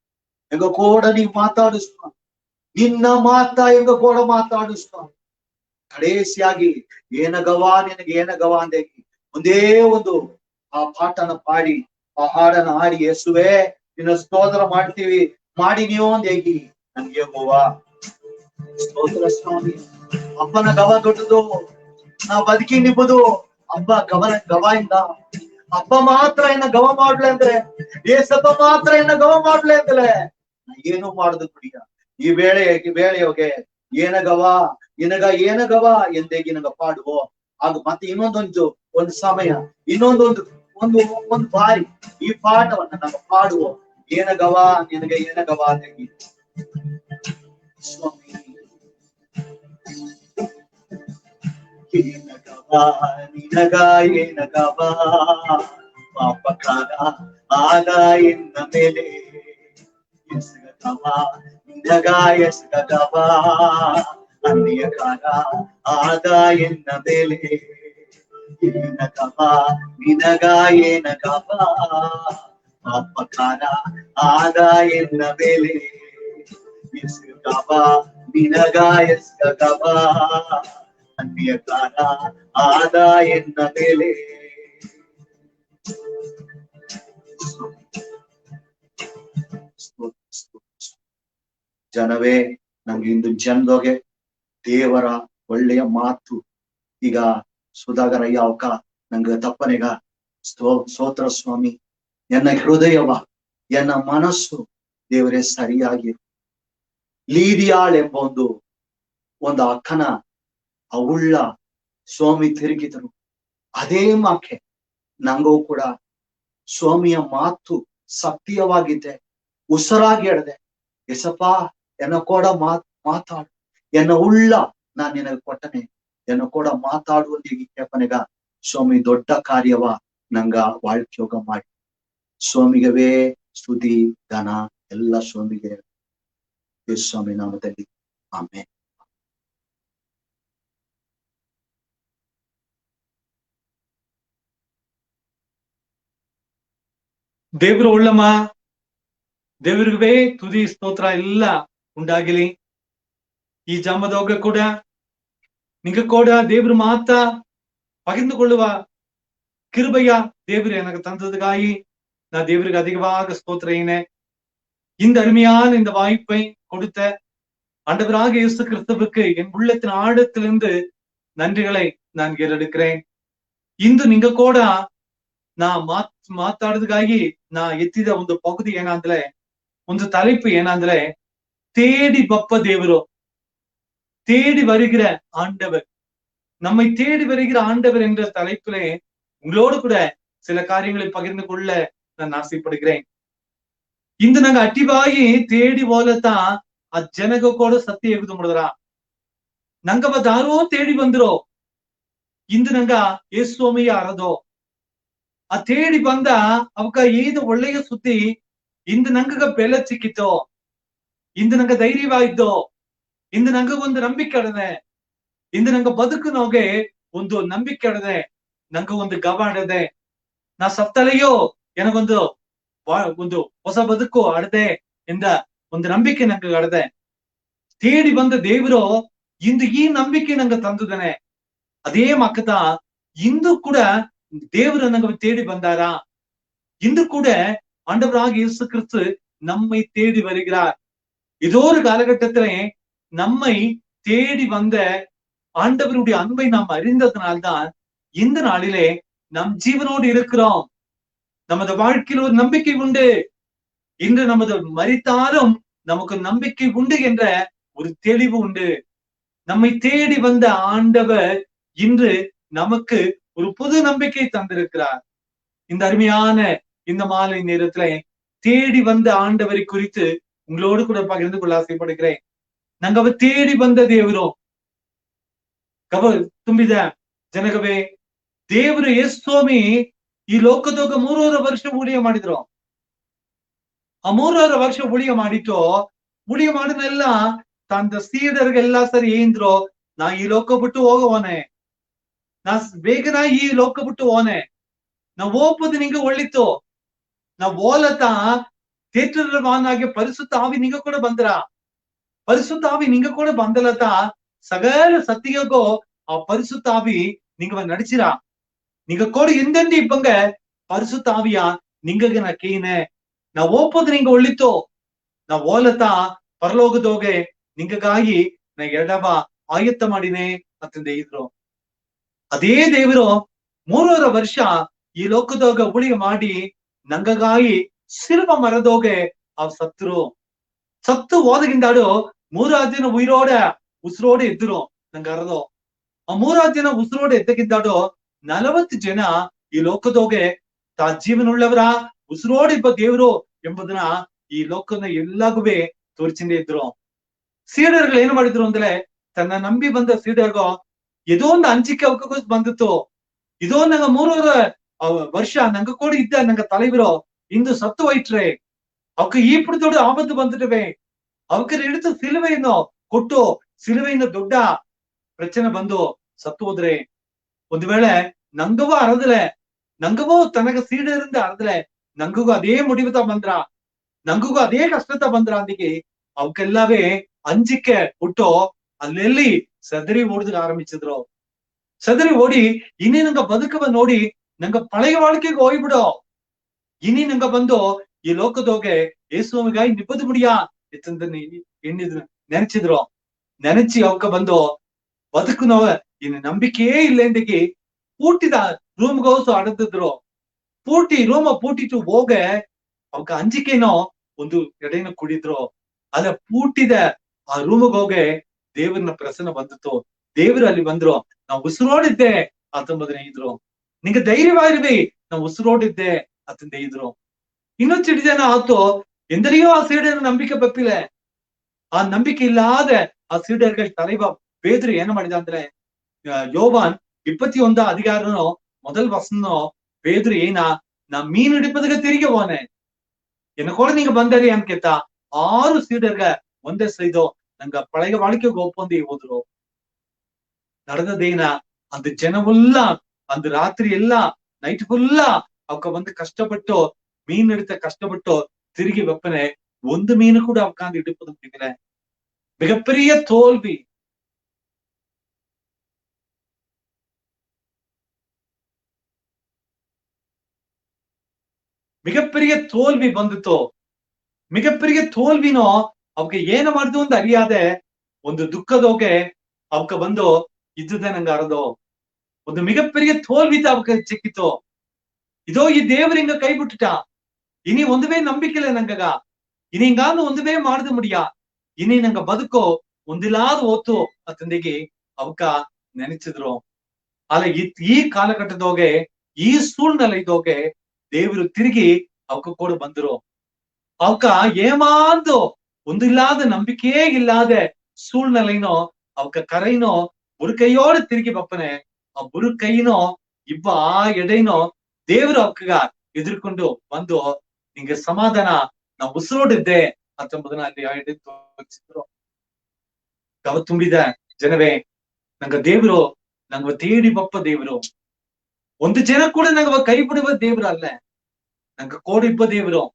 ಎಂಗ ಕೂಡ ನೀ ಮಾತಾಡು ಸ್ವಾಮಿ. ನಿನ್ನ ಮಾತ ಎಂಗ ಕೂಡ ಮಾತಾಡು ಸ್ವಾಮಿ. ಕಡೇಸಿಯಾಗಿ ಏನಗವಾ ನಿನಗೆ ಏನಗವಾ ಅಂದೇಗಿ ಒಂದೇ ಒಂದು ಆ ಪಾಟನ ಪಾಡಿ, ಆ ಹಾಡನ ಹಾಡಿ, ಯೇಸುವೆ ನಿನ್ನ ಸ್ತೋತ್ರ ಮಾಡ್ತೀವಿ, ಮಾಡಿನಿಯೋ ಅಂದೇಗಿ ನಂಗೆ ಯೆಹೋವ. ಸ್ತೋತ್ರ ಸ್ವಾಮಿ. ಅಪ್ಪನ ಗವ ದೊಡ್ಡದು. ನಾ ಬದುಕಿ ನಿಬ್ಬುದು ಅಪ್ಪ ಗವನ ಗವ ಇಂದ. ಅಪ್ಪ ಮಾತ್ರ ಎನ್ನ ಗವ ಮಾಡ್ಲೆ ಅಂದ್ರೆ, ಏಸಪ್ಪ ಮಾತ್ರ ಎನ್ನ ಗವ ಮಾಡ್ಲೆ ಅಂದ್ರೆ ನಾ ಏನು ಮಾಡುದು ಕುಡಿಯ. ಈ ವೇಳೆ, ಈ ವೇಳೆಯೊಗೆ ಏನಗವ, ನಿನಗ ಏನಗವ ಎಂದೇಗಿ ನಂಗ ಪಾಡುವೋ. ಆಗ ಮತ್ತೆ ಇನ್ನೊಂದೊಂದು ಒಂದು ಸಮಯ, ಇನ್ನೊಂದೊಂದು ಒಂದು ಒಂದು ಬಾರಿ ಈ ಪಾಠವನ್ನ ನಾವು ಪಾಡುವ. ಏನಗವ, ನಿನಗ ಏನಗವ ಅಂದೇಗಿ ಸ್ವಾಮಿ. ಏನಗವ, ನಿನಗ ಏನಗವ, ಪಾಪಕಾರ ಆದ ಎನ್ನ ಮೇಲೆ. ಎಸಗಗವ, ನಿನಗ ಎಸಗಗವ, ಅನ್ಯಾಯಕಾರ ಆದ ಎನ್ನ ಮೇಲೆ. ಏನಗವ, ನಿನಗ ಏನಗವ, ಪಾಪಕಾರ ಆದ ಎನ್ನ ಮೇಲೆ. ಎಸಗಗವ, ನಿನಗ ಎಸಗಗವ, ಅನ್ಯಾಯಕಾರ ಆದ ಎನ್ನ ಮೇಲೆ. ಜನವೇ, ನಂಗೆ ಇಂದು ಜನದೊಗೆ ದೇವರ ಒಳ್ಳೆಯ ಮಾತು ಈಗ ಸುಧಾಗರ ಯಾವಕ ನಂಗೆ ತಪ್ಪನೆಗ ಸ್ತೋ-, ಸ್ತೋತ್ರ ಸ್ವಾಮಿ. ಎನ್ನ ಹೃದಯವ, ಎನ್ನ ಮನಸ್ಸು ದೇವರೇ ಸರಿಯಾಗಿರು. ಲೀದಿಯಾಳ್ ಎಂಬ ಒಂದು, ಒಂದು ಅಕ್ಕನ ಆ ಉಳ್ಳ ಸ್ವಾಮಿ ತಿರುಗಿದರು. ಅದೇ ಮಾಕೆ ನಂಗೂ ಕೂಡ ಸ್ವಾಮಿಯ ಮಾತು ಸತ್ಯವಾಗಿದೆ. ಉಸಿರಾಗಿ ಎಡದೆ, ಎಸಪ್ಪ, ಎನ್ನ ಕೂಡ ಮಾತ್-, ಮಾತಾಡು. ಎನ್ನ ಉಳ್ಳ ನಾನ್ ನಿನಗೆ ಕೊಟ್ಟನೆ, ಎನ್ನ ಕೂಡ ಮಾತಾಡುವಂದಿಗೆ ಕೇಪನೆಗ ಸ್ವಾಮಿ ದೊಡ್ಡ ಕಾರ್ಯವ ನಂಗ ವಾಳ್ಕ್ಯೋಗ ಮಾಡಿ. ಸ್ವಾಮಿಗವೇ ಸ್ತುತಿ, ಘನ ಎಲ್ಲ ಸ್ವಾಮಿಗೆ. ಯೇಸು ಸ್ವಾಮಿ ನಾಮದಲ್ಲಿ, ಆಮೆನ್. ದೇವ್ರ ಉಳ್ಳಮ್ಮ, ದೇವ್ರಿಗವೇ ತುದಿ ಸ್ತೋತ್ರ ಎಲ್ಲ ಉಂಡಾಗಲಿ. ಈ ಜಮ್ಮದೊಗೆ ಕೂಡ ನಿಂಗೆ ಕೂಡ ದೇವ್ರ ಮಾತ ಪಗಿರ್ಂದು ಕೊಳ್ಳುವ ಕಿರುಬಯ್ಯ ದೇವ್ರು ಎನಗೆ ತಂದದಕ್ಕಾಗಿ ನಾ ದೇವ್ರಿಗೆ அதிகமாக ಸ್ತೋತ್ರ ஈனேன். இந்த அருமையான இந்த வாய்ப்பை கொடுத்த ஆண்டவராக இயேசு கிறிஸ்துவுக்கு என் உள்ளத்தின் ஆழத்திலிருந்து நன்றிகளை நான் ஏறெடுக்கிறேன். ಇಂದು ನಿಂಗ ಕೂಡ ನಾ ಮಾತ್-, ಮಾತಾಡೋದಕ್ಕಾಗಿ ನಾ ಎತ್ತಿದ ಒಂದು ಪಗುದಿ ಏನಾಂದ್ರೆ, ಒಂದು ತಲೆಪು ಏನಾಂದ್ರೆ, ತೇಡಿ ಬಪ್ಪ ದೇವರು, தேடி வருகிற ஆண்டவர், நம்மை தேடி வருகிற ஆண்டவர் என்ற தலைப்பிலே உங்களோடு கூட சில காரியங்களை பகிர்ந்து கொள்ள நான் ஆசைப்படுகிறேன். ಇಂದು ನಂಗ ಅಟ್ಟಿಬಾಯಿ ತೇಡಿ ಓಲತ ಆ ಜನಗ ಕೂಡ ಸತ್ಯ ಎಗುದು ಮುಡಿದ್ರ ನಂಗವ ದಾರೋ ತೇಡಿ ಬಂದಿರೋ. ಇಂದು ನಂಗ ಯೇಸು ಸ್ವಾಮಿಯ ಅರದೋ. ಆ ತೇಡಿ ಬಂದ ಅವಕ ಏದು ಒಳ್ಳೆಯ ಸುದ್ದಿ. ಇಂದು ನಂಗಗ ಬೆಲೆ ಸಿಕ್ಕಿತೋ. ಇಂದು ನಂಗ ಧೈರ್ಯವಾಯಿದ್ದೋ. ಇಂದು ನಂಗ ಒಂದು ನಂಬಿಕೆ ಅಡದೆ. ಇಂದು ನಂಗ ಬದುಕುನೋಗೆ ಒಂದು ನಂಬಿಕೆ ಅಡದೆ. ನಂಗ ಒಂದು ಗವ ಅಡದೆ. ನಾ ಸತ್ತಲೆಯೋ ಎನಗೊಂದು ವಾ-, ಒಂದು ಹೊಸ ಬದುಕು ಅಡದೆ ಎಂದ ಒಂದು ನಂಬಿಕೆ ನಂಗೆ ಅಡದೆ. ತೇಡಿ ಬಂದ ದೇವರು ಇಂದು ಈ ನಂಬಿಕೆ ನಂಗೆ ತಂದುದನೆ. ಅದೇ ಮಕ್ಕದ ಇಂದು ಕೂಡ ದೇವರು ನಂಗೆ ತೇಡಿ ಬಂದಾರ. ಇಂದು ಕೂಡ ஆண்டவராகிய இயேசு கிறிஸ்து நம்மை தேடி வருகிறார். ஏதோ ஒரு காலகட்டத்திலே நம்மை தேடி வந்த ஆண்டவருடைய அன்பை நாம் அறிந்ததனால்தான் இந்த நாளிலே நாம் ஜீவனோடு இருக்கிறோம். நமது வாழ்க்கையில் ஒரு நம்பிக்கை உண்டு. இன்று நமது மரித்தாலும் நமக்கு நம்பிக்கை உண்டு என்ற ஒரு தெளிவு உண்டு. நம்மை தேடி வந்த ஆண்டவர் இன்று நமக்கு ஒரு புது நம்பிக்கை தந்திருக்கிறார். இந்த அருமையான இந்த மாலை நேரத்துல தேடி வந்த ஆண்டவரை குறித்து உங்களோடு கூட பகிர்ந்து கொள்ள ஆசைப்படுகிறேன். ನಂಗವ தேடி வந்த ದೇವರು. ಕಬ ತುಂಬಿದ ಜನಗವೇ, ದೇವರು ಯೇಸು ಸ್ವಾಮಿ ಈ ಲೋಕದೊಗ ಮೂರುವರೆ ವರ್ಷ ಊಳಿಯ ಮಾಡಿದ್ರು. ಆ ಮೂರುವರೆ ವರ್ಷ ಊಳಿಯ ಮಾಡಿಟ್ಟು, ಊಳಿಯ ಮಾಡಿನೆಲ್ಲ ತಂದ ಸೀಡರ್ಗೆಲ್ಲ ಸರಿ ಏಂದ್ರು, ನಾ ಈ ಲೋಕ ಬಿಟ್ಟು ಹೋಗವನೆ, ನಾ ಬೇಗನ ಈ ಲೋಕ ಬಿಟ್ಟು ಹೋನೆ, ನಾ ಓಪದು ನಿಂಗೆ ಒಳ್ಳಿತ್ತು, ನಾ ಓಲತ ತೇತ್ರವಾನಾಗೆ ಪರಿಶುದ್ಧ ಆವಿ ನಿಂಗೆ ಕೂಡ ಬಂದ್ರ, ಪರಿಶುದ್ಧ ಆವಿ ನಿಂಗೆ ಕೂಡ ಬಂದಲತ ಸಗಲ ಸತ್ಯಗೋ ಆ ಪರಿಶುದ್ಧ ಆವಿ ನಿಂಗೆ ನಡಿಚಿರ. ನಿಂಗೆ ಕೋಡಿ ಎಂದೆಂದು ಇಬ್ಬಂಗೆ ಪರಿಶುದ್ಧ ಆವಿಯ ನಿಂಗಗೆ ನಾ ಕೇಯಿನೆ. ನಾ ಓಪದು ನಿಂಗೆ ಒಳ್ಳಿತ್ತು, ನಾ ಓಲತ ಪರಲೋಕದೋಗೆ ನಿಂಗಗಾಗಿ ನಾ ಎಡಬ ಆಯತ್ತ ಮಾಡಿನೆ ಅತ್ತಂದೆ ಇದ್ರು. ಅದೇ ದೇವರು ಮೂರುವರೆ ವರ್ಷ ಈ ಲೋಕದೋಗ ಉಳಿಗೆ ಮಾಡಿ ನಂಗಗಾಗಿ ಸಿಲುಬ ಮರದೋಗೆ ಅವ್ ಸತ್ರು. ಸತ್ತು ಹೋದಗಿಂದಾಡು ಮೂರು ಜನ ಉಯಿರೋಡ ಉಸಿರೋಡೆ ಇದ್ರು ನಂಗೆ ಅರದು. ಆ ಮೂರು ಜನ ಉಸಿರೋಡೆ ಇದ್ದಗಿಂದಾಡು ನಲವತ್ತು ಜನ ಈ ಲೋಕದೋಗೆ ತಾ ಜೀವನ ಉಳ್ಳವರ ಉಸಿರೋಡೆ ಇಬ್ಬ ದೇವರು ಎಂಬುದನ್ನ ಈ ಲೋಕದ ಎಲ್ಲಾಗುವೆ ತೋರಿಸಿಂದೇ ಇದ್ರು. ಸೀಡರ್ಗಳು ಏನು ಮಾಡಿದ್ರು ಅಂದ್ರೆ, ತನ್ನ ನಂಬಿ ಬಂದ ಸೀಡರ್ಗೋ ಏದೋ ಒಂದು ಅಂಜಿಕೆ ಅವಕ್ಕೂ ಬಂದಿತ್ತು. ಇದೋ ನಂಗೆ ಮೂರುವರೆ, ಆ, ವರ್ಷ ನಂಗೆ ಕೂಡ ಇದ್ದ ನಂಗೆ ತಲೆವಿರೋ ಇಂದು ಸತ್ತು ಹೋಯ್ಟ್ರೆ, ಅವಕ್ಕೆ ಈ ಪುಡಿತೋಡು ಆಪತ್ತು ಬಂದಿಟ್ಟವೆ, ಅವಕ್ಕೆ ಹಿಡಿದು ಸಿಲುವೆಯನ್ನು ಕೊಟ್ಟು ಸಿಲುವೆಯನ್ನು ದೊಡ್ಡ ಪ್ರಚನೆ ಬಂದು ಸತ್ತು ಹೋದ್ರೆ, ಒಂದು ವೇಳೆ ನಂಗವೂ ಅರದಲೆ, ನಂಗವೂ ತನಗ ಸೀಡರಿಂದ ಅರದಲೆ, ನಂಗಗೂ ಅದೇ ಮುಡಿವುತ ಬಂದ್ರ, ನಂಗಗೂ ಅದೇ ಕಷ್ಟತ ಬಂದ್ರ ಅಂದಿಗೆ ಅವಕ್ಕೆಲ್ಲವೇ ಅಂಜಿಕೆ ಹುಟ್ಟು ಅಲ್ಲೆಲ್ಲಿ ಸದರಿ ಓಡಿದ ಆರಂಭಿಸಿದ್ರು. ಸದರಿ ಓಡಿ ಇನಿ ನಂಗ ಬದುಕವ ನೋಡಿ ನಂಗ ಪಳೆಯ ಬಾಳಿಕೆಗೆ ಹೋಯ್ಬಿಡು. ಇನಿ ನಂಗ ಬಂದು ಈ ಲೋಕದೋಗೆ ಯೇಸುವಿಗಾಯಿ ನಿಬ್ಬದು ಮುಡಿಯಾ ಎತ್ತಂದನ್ನ ಎಣ್ಣಿದ್ರು, ನೆನೆಸಿದ್ರು. ನೆನೆಸಿ ಅವಕ್ಕ ಬಂದು ಬದುಕುನವ ಇನ್ನು ನಂಬಿಕೆಯೇ ಇಲ್ಲ ಎಂದಿಗೆ ಪೂಟಿದ ರೂಮ್ಗೋಸು ಅಡದಿದ್ರು. ಪೂಟಿ ರೂಮ ಪೂಟಿಟ್ಟು ಹೋಗೆ ಅವಕ್ಕ ಅಂಜಿಕೆನೋ ಒಂದು ಎಡೆನ ಕುಡಿದ್ರು. ಅದ ಪೂಟಿದ ಆ ರೂಮಗೋಗೆ ದೇವರನ್ನ ಪ್ರಸನ್ನ ಬಂದಿತ್ತು. ದೇವರು ಅಲ್ಲಿ ಬಂದ್ರು. ನಾವು ಉಸಿರೋಡಿದ್ದೆ ಆತಂಬದನೆ ಇದ್ರು. ನಿಂಗೆ ಧೈರ್ಯವಾಗಿರ್ಬಿ, ನಾವು ಉಸಿರೋಡಿದ್ದೆ ಅತ್ತಂದೆ ಇದ್ರು. ಇನ್ನೂ ಚಿಡಿ ಜನ ಆತು ಎಂದರಿಯೋ ಆ ಸೀಡನ ನಂಬಿಕೆ ಬಪ್ಪಿಲೆ. ಆ ನಂಬಿಕೆ ಇಲ್ಲಾದೆ ಆ ಸೀಡರ್ಗೆ ತಲೆಬ ಪೇದ್ರು ಏನ ಮಾಡಿದ ಅಂದ್ರೆ, ಆ, ಯೋವಾನ್ ಇಪ್ಪತ್ತೊಂದು ಅಧಿಕಾರನು ಮೊದಲ ವಸನನು ಪೇದ್ರು ಏನ, ನಾ ಮೀನ್ ಹಿಡಿಪದಗ ತಿರುಗಿ ಹೋನೆ. ಎನ್ನ ಕೂಡ ನಿಂಗೆ ಬಂದರಿ ಅನ್ಕೆತ್ತ ಆರು ಸೀಡರ್ಗ ಒಂದೇ ಸೈದು ನಂಗ ಪಳೆಯ ಬಾಳಿಕೆಗೆ ಒಪ್ಪೊಂದು ಹೋದ್ರು. ನಡದದೇನ ಅಂದು ಜನವುಲ್ಲ ಅಂದು ರಾತ್ರಿ ಎಲ್ಲ ನೈಟ್ ಫುಲ್ಲ ಅವಕ್ಕ ಬಂದು ಕಷ್ಟಪಟ್ಟು ಮೀನ್ ಹಿಡಿತ ಕಷ್ಟಪಟ್ಟು ತಿರುಗಿ ಬಪ್ಪನೆ ಒಂದು ಮೀನು ಕೂಡ ಅವಕ್ಕಾಂದು ಇಡುಪದು ಮುಡಿಯಲೆ. ಮಿಗಪೆರಿಯ ತೋಲ್ವಿ. ಮಿಗಪೆರಿಯ ತೋಲ್ವಿ ಬಂದಿತ್ತು. ಮಿಗಪೆರಿಯ ತೋಲ್ವಿನೋ ಅವಕ್ಕೆ ಏನ ಮಾಡುದು ಅಂತ ಅರಿಯಾದೆ ಒಂದು ದುಃಖದೋಗೆ ಅವಕ್ಕೆ ಬಂದು ಇದ್ದುದೇ ನಂಗೆ ಅರದು. ಒಂದು ಮಿಗಪೆರಿಯ ತೋಲ್ವಿತ ಅವಕ್ಕೆ ಸಿಕ್ಕಿತ್ತು. ಇದೋ ಈ ದೇವರು ಹಿಂಗ ಕೈ ಬಿಟ್ಟುಟ. ಇನಿ ಒಂದುವೇ ನಂಬಿಕೆಲೆ ನಂಗಗ. ಇನಿ ಹಿಂಗಾಂದು ಒಂದುವೇ ಮಾಡದು ಮುಡಿಯ. ಇನಿ ನಂಗ ಬದುಕೋ ಒಂದಿಲ್ಲಾದ ಓತು ಅತ್ತಂದಿಗೆ ಅವಕ್ಕ ನೆನೆಸಿದ್ರು. ಅಲ್ಲ ಈ, ಈ ಕಾಲಘಟ್ಟದೋಗೆ ಈ ಸೂಳ್ನಲೆ ಇದೋಗೆ ದೇವರು ತಿರುಗಿ ಅವಕ್ಕ ಕೂಡ ಬಂದ್ರು. ಅವಕ್ಕ ಏಮಾಂದು ಒಂದಿಲ್ಲಾದ ನಂಬಿಕೆಯೇ ಇಲ್ಲಾದೆ ಸೂಳ್ನಲೆನೋ ಅವಕ್ಕ ಕರೈನೋ ಬುರುಕೈಯೋಡು ತಿರುಗಿ ಬಪ್ಪನೆ. ಆ ಬುರುಕೈನೋ ಇಬ್ಬ ಆ ಎಡೆನೋ ದೇವರು ಅವಕ್ಕಗ ಎದುರುಕೊಂಡು ಬಂದು ನಿಂಗೆ ಸಮಾಧಾನ, ನಾ ಉಸಿರೋಡಿದ್ದೆ ಅಂತಂಬುದನ್ನ ಅಲ್ಲಿ ಆ ಎಡೆ ತೋರಿಸಿದ್ರು. ಗವ ತುಂಬಿದ ಜನವೇ, ನಂಗ ದೇವರು ನಂಗ ತೇಡಿ ಬಪ್ಪ ದೇವರು. ಒಂದು ಜನ ಕೂಡ ನಂಗವ ಕೈ ಬಿಡುವ ದೇವರು ಅಲ್ಲ. ನಂಗ ಕೋಡಿಬ್ಬ ದೇವರು,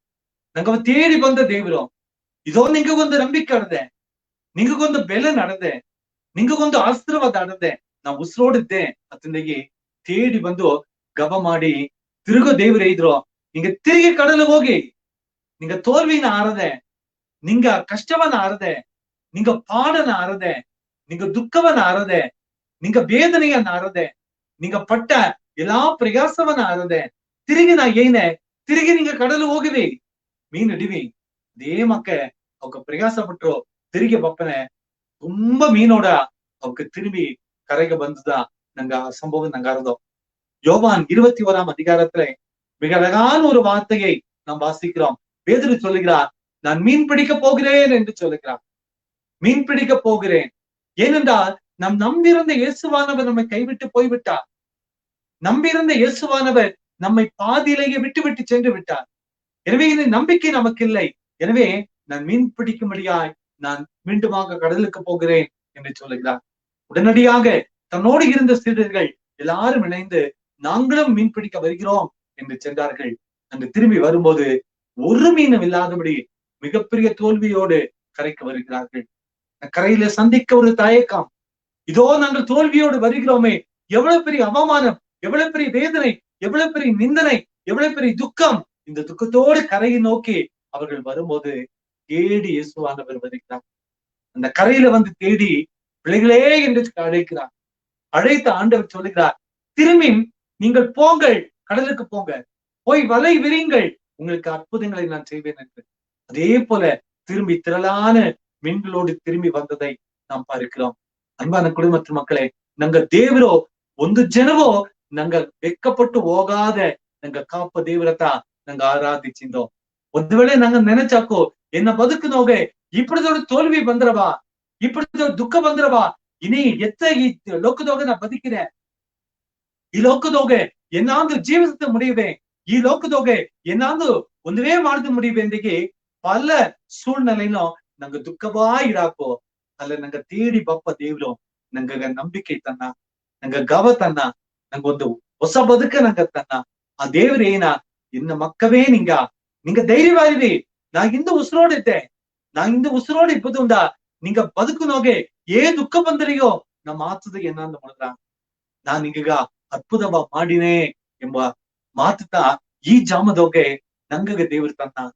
ನಂಗವ ತೇಡಿ ಬಂದ ದೇವರು. ಇದೋ ನಿಂಗಗೊಂದು ನಂಬಿಕೆ ಅಡದೆ, ನಿಂಗಗೊಂದು ಬೆಲೆ ನಡದೆ, ನಿಂಗಗೊಂದು ಆಶೀರ್ವಾದ ಅಡದೆ, ನಾ ಉಸಿರೋಡಿದ್ದೆ ಅತ್ತಂದಿಗೆ ತೇಡಿ ಬಂದು ಗಬ ಮಾಡಿ ತಿರುಗೋ ದೇವರು ಇದ್ರು. ನಿಂಗೆ ತಿರುಗಿ ಕಡಲು ಹೋಗಿ, ನಿಂಗ ತೋಲ್ವಿನ ಆರದೆ, ನಿಂಗ ಕಷ್ಟವನ್ನ ಆರದೆ, ನಿಂಗ ಪಾಡನ ಆರದೆ, ನಿಂಗ ದುಃಖವನ್ನ ಆರದೆ, ನಿಂಗ ಬೇದನೆಯನ್ನ ಆರದೆ, ನಿಂಗ ಪಟ್ಟ ಎಲ್ಲಾ ಪ್ರಯಾಸವನ್ನ ಆರದೆ, ತಿರುಗಿ ನಾ ಏನೆ, ತಿರುಗಿ ನಿಂಗ ಕಡಲು ಹೋಗಿವಿ, ಮೀನ್ ಹಿಡಿವಿ, ಅದೇ ಮಕ್ಕೆ ಅವಕ್ಕೆ ಪ್ರಯಾಸ ಪಟ್ರು, ತಿರುಗಿ ಬಪ್ಪನೆ ತುಂಬಾ ಮೀನೋಡ ಅವಕ್ಕೆ ತಿರುಗಿ ಕರೆಗೆ ಬಂದದ ನಂಗೆ ಆ ಸಂಭವ ನಂಗೆ ಅರದೋ. யோவான் இருபத்தி ஓராம் அதிகாரத்திலே மிக அழகான ஒரு வார்த்தையை நாம் வாசிக்கிறோம். பேதுரு சொல்லுகிறார், "நான் மீன் பிடிக்க போகிறேன்" என்று சொல்லுகிறார். "மீன் பிடிக்க போகிறேன்." ஏனென்றால், நம் நம்பியிருந்த இயேசுவானவர் நம்மை கைவிட்டு போய்விட்டார். நம்பியிருந்த இயேசுவானவர் நம்மை பாதியிலேயே விட்டுவிட்டு சென்று விட்டார். "எனவே இனி நம்பிக்கை நமக்கு இல்லை. "எனவே நான் மீன் பிடிக்கும்படியாய் நான் மீண்டுமாக கடலுக்கு போகிறேன்" என்று சொல்லுகிறார். உடனடியாக தன்னோடு இருந்த சீடர்கள் எல்லாரும் இணைந்து, "நாங்களும் மீன் பிடிக்க வருகிறோம்" என்று சென்றார்கள். அங்கு திரும்பி வரும்போது ஒரு மீனும் இல்லாதபடி மிகப்பெரிய தோல்வியோடு கரைக்கு வருகிறார்கள். கரையில சந்திக்க ஒரு தயக்கம். "இதோ நாங்கள் தோல்வியோடு வருகிறோமே, எவ்வளவு பெரிய அவமானம், எவ்வளவு பெரிய வேதனை, எவ்வளவு பெரிய நிந்தனை, எவ்வளவு பெரிய துக்கம்." இந்த துக்கத்தோடு கரையை நோக்கி அவர்கள் வரும்போது, தேடி இயேசுவானவர் வருகிறார். அந்த கரையில வந்து தேடி, "பிள்ளைகளே" என்று அழைக்கிறார். அழைத்த ஆண்டவர் சொல்லுகிறார், "திரும்பி நீங்கள் போங்கள், கடலுக்கு போங்க, போய் வலை விரிங்கள், உங்களுக்கு அற்புதங்களை நான் செய்வேன்" என்று. அதே போல, திரும்பி திரளான மீன்களோடு திரும்பி வந்ததை நாம் பார்க்கிறோம். அன்பான குடும்பத்து மக்களே, ನಂಗ ದೇವರೋ ಒಂದು ಜನವೋ ನಂಗ ವೆಕ್ಕಪಟ್ಟು ಹೋಗಾದೆ ನಂಗ ಕಾಪ ದೇವರತ ನಂಗ ಆರಾಧಿಸಿಂದೋ. ಒಂದು ವೇಳೆ ನಂಗ ನೆನೆಚಾಕೋ, ಎನ್ನ ಬದುಕಿನೊಗೆ ಇಪ್ಪಡಿದೊಡು ತೋಲ್ವಿ ಬಂದ್ರವಾ, ಇಪ್ಪಡಿದೊಡು ದುಃಖ ಬಂದ್ರವಾ, ಇನಿ ಎತ್ತ ಈ ಲೋಕದೊಗೆ ನಾ ಬದುಕಿದೆ, ಈ ಲೋಕದೊಗೆ ಎನ್ನಾಂದು ಜೀವಿಸದ ಮುಡಿಯುವೆ, ಈ ಲೋಕದೊಗೆ ಎನ್ನಾಂದು ಒಂದುವೇ ಮಾಡದ ಮುಡಿಯುವೆ ಎಂದಿಗೆ ಪಲ ಸೂಳ್ನಲೆನೋ ನಂಗ ದುಃಖವಾ ಇರಾಕೋ. ಅಲ್ಲ ನಂಗ ತೇಡಿ ಬಪ್ಪ ದೇವ್ರು ನಂಗಗ ನಂಬಿಕೆ ತನ್ನ, ನಂಗ ಗವ ತನ್ನ, ನಂಗೊಂದು ಹೊಸ ಬದುಕ ನಂಗ ತನ್ನ. ಆ ದೇವ್ರೇನ, ಎನ್ನ ಮಕ್ಕವೇ ನಿಂಗ, ನಿಂಗ ಧೈರ್ಯವಾರಿವಿ, ನಾ ಇಂದು ಉಸಿರೋಡಿದ್ದೆ, ನಾ ಇಂದು ಉಸಿರೋಡಿ ಇಬ್ಬದುಂಡ ನಿಂಗ ಬದುಕುನೊಗೆ ಏ ದುಃಖ ಬಂದರಿಯೋ ನಮ್ಮ ಆತದ ಎನ್ನಾಂದು ಮುಳುದ್ರ ನಾ ನಿಂಗಗ ಅದ್ಭುತವ ಮಾಡಿನೇ ಎಂಬ ಮಾತುತ ಈ ಜಾಮದೊಗೆ ನಂಗಗ ದೇವ್ರು ತನ್ನ.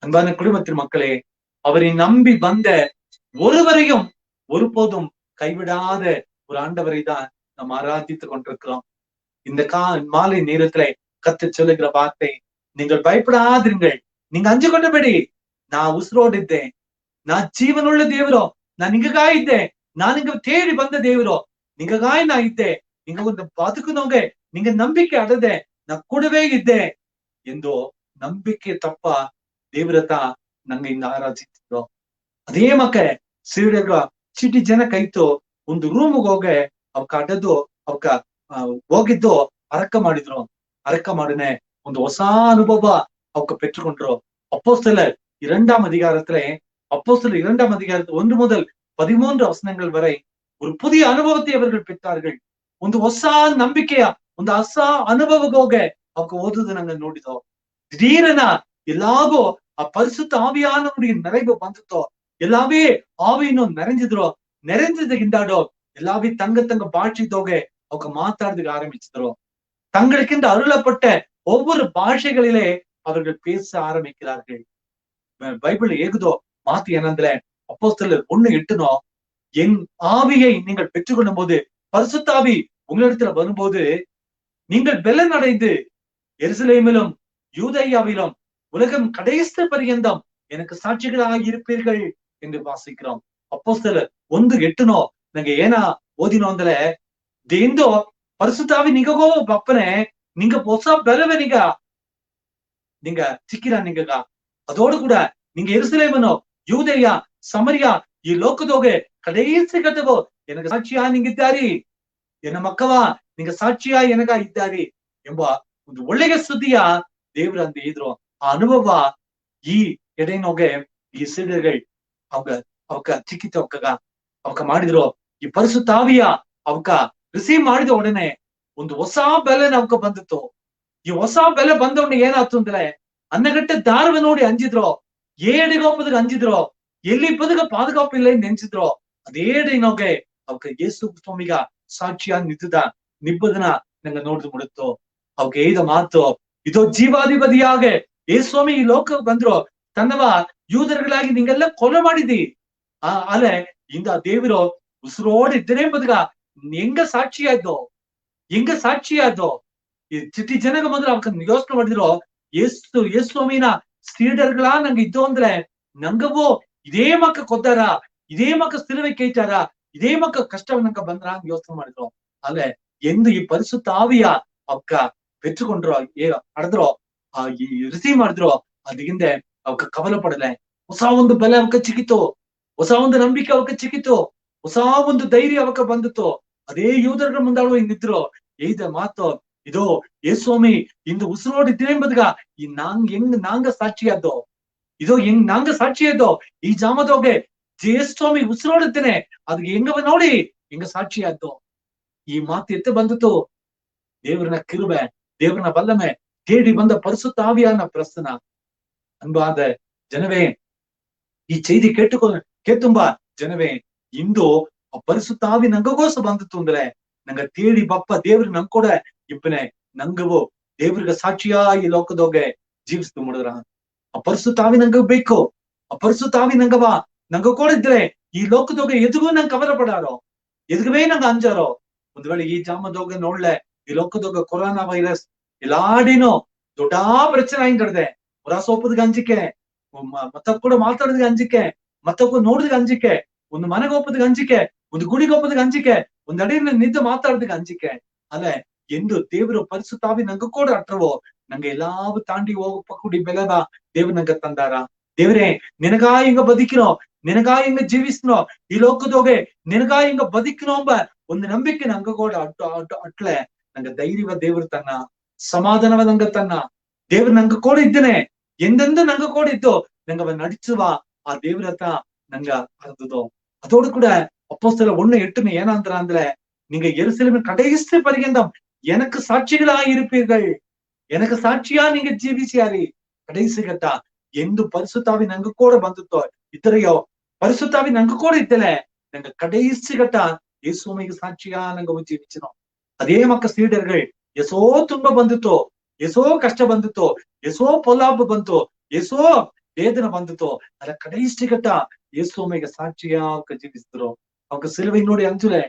அன்பான குடும்பத்தின் மக்களே, அவரை நம்பி வந்த ஒருவரையும் ஒருபோதும் கைவிடாத ஒரு ஆண்டவரை தான் நாம் ஆராதித்துக் கொண்டிருக்கிறோம். இந்த கா-, மாலை நேரத்திலே கர்த்தர் சொல்லுகிற வார்த்தை, "நீங்கள் பயப்படாதிருங்கள், நீங்க அஞ்சு கொண்டபடி, நான் உசுரோடு இದ್ದೇன், நான் ஜீவனுள்ள தேவரோ, நான் இங்ககா இದ್ದೇன், நான் இங்க தேடி வந்த தேவரோ, இங்ககா நான் இದ್ದೇன், இங்க வந்து பாத்துக்கணுங்க, நீங்க நம்பிக்கை அடதேன், நான் கூடவே இದ್ದೇன்" ಎಂದೋ ನಂಬಿಕೆ ತಪ್ಪ ದೇವರತ ನಂಗೆ ಇಂದ ಆರಾಧಿಸಿದ್ರು. ಅದೇ ಮಕ್ಕೆ ಸೀಡಗ ಚಿಟಿ ಜನ ಕೈತು ಒಂದು ರೂಮ್‌ಗೆ ಹೋಗೆ ಅವಕ್ಕ ಅಡ್ಡದು ಅವಕ್ಕ, ಆ, ಹೋಗಿದ್ದು ಅರಕ್ಕ ಮಾಡಿದ್ರು. ಅರಕ್ಕ ಮಾಡಿನೆ ಒಂದು ಹೊಸ ಅನುಭವ ಅವಕ್ಕ ಪೆಟ್ಟುಕೊಂಡ್ರು. அப்போஸ்தலர் இரண்டாம் அதிகாரத்திலே, அப்போஸ்தலர் இரண்டாம் அதிகாரத்தில் ஒன்று முதல் பதிமூன்று வசனங்கள் வரை ஒரு புதிய அனுபவத்தை அவர்கள் பெற்றார்கள். ಒಂದು ಹೊಸ ನಂಬಿಕೆಯ, ಒಂದು ಹೊಸ ಅನುಭವಗೋಗೆ ಅವಕ್ಕೆ ಓದುದು ನಂಗೆ ನೋಡಿದೋ. ದಿಢೀರನ ಎಲ್ಲಾಗೋ ಆ ಪರಿಶುದ್ಧ ಆವಿಯಾನವರಿಗೆ ನೆರವು ಬಂದಿತ್ತೋ, ಎಲ್ಲಾವೇ ಆವಿಯನ್ನು ನೆರೆಂಜಿದ್ರು. ನೆರೆಂಜದ ಹಿಂದಾಡೋ ಎಲ್ಲಾವೇ ತಂಗ ತಂಗ ಭಾಷೆದೋಗೆ ಅವಕ್ಕೆ ಮಾತಾಡೋದಕ್ಕೆ ಆರಂಭಿಸಿದ್ರು. தங்களுக்கென்று அருளப்பட்ட ஒவ்வொரு பாஷைகளிலே அவர்கள் பேச ஆரம்பிக்கிறார்கள். ப-, பைபிள் ஏகுதோ மாத்து என்னதுல, அப்போஸ்தலர் ஒண்ணு எட்டுனோ, "என் ஆவியை நீங்கள் பெற்றுக்கொள்ளும் போது, பரிசுத்த ஆவி உங்களிடத்துல வரும்போது, நீங்கள் பெலன் அடைந்து எருசலேமிலும் யூதேயாவிலும் உலகம் கடைசி பரியந்தம் எனக்கு சாட்சிகளாக இருப்பீர்கள்" என்று வாசிக்கிறோம். அப்போஸ்தலர் ஒன்று எட்டுனோ, ನಂಗೆ ಏನ ಓದಿನೋ ಅಂದಲೆ, ದೇಂದೋ ಪರಿಶುದ್ಧ ಆವಿ ನಿಂಗಗೋ ಬಪ್ಪನೆ, ನಿಂಗ ಹೊಸ ಬೆಲವೆ ನಿಂಗ, ನಿಂಗ ಸಿಕ್ಕಿರ ನಿಂಗಗ. அதோடு கூட, ನಿಂಗ ಯೆರೂಸಲೇಮನು, ಯೂದೆಯ, ಸಮರಿಯ, ಈ ಲೋಕದೊಗೆ ಕಡೇಸಿ ಗಟ್ಟಗೋ ಎನಗ ಸಾಕ್ಷಿಯ ನಿಂಗಿದ್ದಾರಿ. ಎನ್ನ ಮಕ್ಕವ, ನಿಂಗ ಸಾಕ್ಷಿಯ ಎನಗ ಇದ್ದಾರಿ ಎಂಬ ಒಂದು ಒಳ್ಳೆಯ ಸುದ್ದಿಯ ದೇವರು ಅಂದು ಇದ್ರು. ಆ ಅನುಭವ ಈ ಎಡೆನೊಗೆ ಈ ಸೀಡರ್‌ಗಳು ಅವಾಗ, ಅವಕ್ಕ ಚಿಕ್ಕಿತ ಅವಕ್ಕಗ, ಅವಕ್ಕ ಮಾಡಿದ್ರು. ಈ ಪರಿಶುದ್ಧ ಆವಿಯ ಅವಕ್ಕ ರಿಸೀವ್ ಮಾಡಿದ ಒಡನೆ ಒಂದು ಹೊಸ ಬೆಲೆನ ಅವಕ್ಕ ಬಂದಿತ್ತು. ಈ ಹೊಸ ಬೆಲೆ ಬಂದವನ್ನ ಏನಾಯ್ತು ಅಂದ್ರೆ, ಅನ್ನಗಟ್ಟೆ ದಾರವ ನೋಡಿ ಅಂಜಿದ್ರು, ಏಡಿಗೋಪದಗ ಅಂಜಿದ್ರು, ಎಲ್ಲಿ ಬದುಕ ಪಾದುಕಾಪು ಇಲ್ಲ ಎಂದು ನೆನೆಸಿದ್ರು. ಅದೇ ಡೆನೊಗೆ ಅವಕ್ಕ ಯೇಸು ಸ್ವಾಮಿಗ ಸಾಕ್ಷಿಯ ನಿಂತದ ನಿಬ್ಬದನ ನಂಗೆ ನೋಡಿದು ಮುಡುತ್ತು. ಅವಕ್ಕೆ ಏದ ಮಾತು, "ಇದು ಜೀವಾಧಿಪತಿಯಾಗೆ ಯೇಸು ಸ್ವಾಮಿ ಈ ಲೋಕಕ್ಕೆ ಬಂದ್ರು, ತನ್ನವ ಯೂದರುಗಳಾಗಿ ನಿಂಗೆಲ್ಲ ಕೊಲೆ ಮಾಡಿದಿ. ಆ, ಅಲೆ ಇಂದ ದೇವರು ಉಸಿರೋಡು ಇದ್ದನೇ ಬದುಕ ಎಂಗ ಸಾಕ್ಷಿಯಾಯ್ತು, ಎಂಗ ಸಾಕ್ಷಿಯಾಯ್ತು." ಈ ಚಿಟಿ ಜನಗ ಬಂದ್ರೆ ಅವಕ್ಕ ಯೋಚನೆ ಮಾಡಿದ್ರು, ಯೇಸು, ಯೇಸು ಸ್ವಾಮಿನ சீடர்களா நாங்க இத்தோந்தில, நங்கவோ இதே மக்க கொத்தாரா, இதே மக்க சிலுவை கைட்டாரா, இதே மக்க கஷ்டம் நாங்க பண்றான்னு யோசனை மாடுகிறோம். அதுல எந்த பரிசுத்த ஆவியா அவக்க பெற்றுக்கொண்டோ, ஏ, அடதுரோ, ರಿಸೀವ್ ಮಾಡಿದ್ರೋ, ಅದಕ್ಕಿಂತ ಅವಕ್ಕ ಕವಲಪಡಲೆ. ಹೊಸ ಒಂದು ಬಲ ಅವಕ್ಕ ಚಿಕ್ಕಿತು, ಹೊಸ ಒಂದು ನಂಬಿಕೆ ಅವಕ್ಕ ಚಿಕ್ಕಿತು, ಹೊಸ ಒಂದು ಧೈರ್ಯ ಅವಕ್ಕ ಬಂದಿತು. ಅದೇ ಯೂದರ ಮುಂದಾಳು ಹಿಂಗಿದ್ರು. ಏದ ಮಾತು, ಇದೋ ಯೇಸು ಸ್ವಾಮಿ ಇಂದು ಉಸಿರೋಡಿದ್ದೇನೆ ಎಂಬುದಗ ಈ ನಾಂಗ್ ಹೆಂಗ್ ನಾಂಗ ಸಾಕ್ಷಿಯಾದ್ದೋ, ಇದೋ ಹೆಂಗ್ ನಾಂಗ ಸಾಕ್ಷಿಯಾದ್ದೋ, ಈ ಜಾಮದೊಗೆ ಯೇಸು ಸ್ವಾಮಿ ಉಸಿರೋಡಿದ್ದೇನೆ, ಅದಕ್ಕೆ ಹೆಂಗವ ನೋಡಿ ಹೆಂಗ ಸಾಕ್ಷಿಯಾದ್ದೋ. ಈ ಮಾತು ಎತ್ತ ಬಂದಿತು. ದೇವರನ ಕಿರುಬೆ, ದೇವರನ ಬಲ್ಲಮೆ, ತೇಡಿ ಬಂದ ಪರಿಸುತ್ತ ಆವಿಯಾನ ಪ್ರಸನ್ನ. அன்பாத ஜனமே, இச்செய்தி கேட்டுக்கொ கேட்கும்பா ஜனமே, ಇಂದು ಆ ಪರಿಸುತ್ತ ಆವಿ ನಂಗಗೋಸ ಬಂದಿತು ಅಂದ್ರೆ, ನಂಗ ತೇಡಿ ಬಪ್ಪ ದೇವ್ರು ನಂಗ್ ಕೂಡ ಇಪ್ಪನೆ, ನಂಗವು ದೇವ್ರಿಗೆ ಸಾಕ್ಷಿಯಾ ಈ ಲೋಕದೊಗೆ ಜೀವಿಸ್ತು ಮುಡಿದ್ರಾ. ಆ ಪರಿಸುತ್ತ ಆವಿ ನಂಗ ಬೇಕು, ಆ ಪರಿಸುತ್ತ ಆವಿ ನಂಗವ, ನಂಗ ಕೂಡ ಇದ್ರೆ ಈ ಲೋಕದೊಗೆ ಎದುಗು ನಂಗ್ ಕವಲಪಡಾರೋ, ಎದುಗುವೇ ನಂಗ್ ಅಂಜಾರೋ. ಒಂದು ವೇಳೆ ಈ ಜಾಮದೊಗೆ ನೋಡ್ಲೆ, ಈ ಲೋಕದೊಗೆ ಕೊರೋನಾ ವೈರಸ್ ಇಲಾಡಿನೋ ದೊಡ್ಡ ಪ್ರಚನೆ ಆಯಿಂದಡ್ದೆ. ಒರಾಸ ಒಪ್ಪದಗ ಅಂಜಿಕೆ, ಮ-, ಮತ್ತ ಕೂಡ ಮಾತಾಡದಗ ಅಂಜಿಕೆ, ಮತ್ತ ಕೂಡ ನೋಡದಗ ಅಂಜಿಕೆ, ಒಂದು ಮನೆಗೆ ಒಪ್ಪದಗ ಅಂಜಿಕೆ, ಒಂದು ಗುಡಿಗೆ ಒಪ್ಪದಗ ಅಂಜಿಕೆ, ಒಂದು ಅಡಿನ ನಿದ್ದೆ ಮಾತಾಡದಗ ಅಂಜಿಕೆ. ಅಲೆ, ಎಂದು ದೇವರು ಪರಿಸುತ್ತ ಆವಿ ನಂಗ ಕೂಡ ಅಟ್ರವೋ, ನಂಗ ಎಲ್ಲಾವು ತಾಂಡಿ ಹೋಗಪ್ಪ ಕೂಡಿ ಬೆಲೆದ ದೇವ್ರು ನಂಗ ತಂದಾರ. ದೇವರೇ, ನಿನಗಾಯಿ ಇಂಗ ಬದುಕಿನೋ, ನಿನಗಾಯಿ ಇಂಗ ಜೀವಿಸಿನೋ, ಈ ಲೋಕದೊಗೆ ನಿನಗಾಯಿ ಇಂಗ ಬದುಕಿನೋ ಎಂಬ ಒಂದು ನಂಬಿಕೆ ನಂಗ ಕೂಡ ಅಟ್ಟು ಅಟ್ಟು ಅಟ್ಲೆ ನಂಗ ಧೈರ್ಯವ ದೇವ್ರು ತನ್ನ, ಸಮಾಧಾನವ ನಂಗ ತನ್ನ. ದೇವ್ರು ನಂಗ ಕೂಡ ಇದ್ದೇನೆ, ಎಂದೆಂದು ನಂಗ ಕೂಡ ಇದ್ದು ನಂಗ ಅವ ನಡೆಸುವ ಆ ದೇವ್ರತ ನಂಗ ಅರ್ದದೋ. அதோடு கூட அப்போஸ்தலர் ஒண்ணு எட்டுல ಏನಂದ್ರ ಅಂದ್ರೆ, நீங்க எருசலேமின் கடைசி பரியந்தம் எனக்கு சாட்சிகளாய் இருப்பீர்கள். எனக்கு சாட்சியா நீங்க ஜீவிச்சியாரி கடைசி கட்டா. ಎಂದು ಪರಿಸುತ್ತ ಆವಿ ನಂಗ ಕೂಡ ಬಂದಿತ್ತೋ ಇದ್ದರೆಯೋ, ಪರಿಸುತ್ತ ಆವಿ ನಂಗ ಕೂಡ ಇದ್ದಲೆ, ನಂಗ ಕಡೈಸಿ ಗಟ್ಟ ಯೇಸು ಸ್ವಾಮಿಗೆ ಸಾಕ್ಷಿಯಾ ನಂಗ ಜೀವಿಸಿನೋ. ಅದೇ ಮಕ್ಕ ಸೀಡರ್ಗಳು ಎಸೋ ತುನ್ಬ ಬಂದಿತ್ತೋ, ಎಸೋ ಕಷ್ಟ ಬಂದಿತ್ತೋ, ಎಸೋ ಪೊಲಾಪು ಬಂತು, ಎಸೋ ವೇದನೆ ಬಂದಿತ್ತೋ, ಅದ ಕಡೈಸಿ ಗಟ್ಟ ಯೇಸು ಸ್ವಾಮಿಗೆ ಸಾಕ್ಷಿಯಾ ಜೀವಿಸಿದ್ರು. ಅವಾಗ ಸಿಲುವೆ ನೋಡಿ ಅಂಜುಲೆ,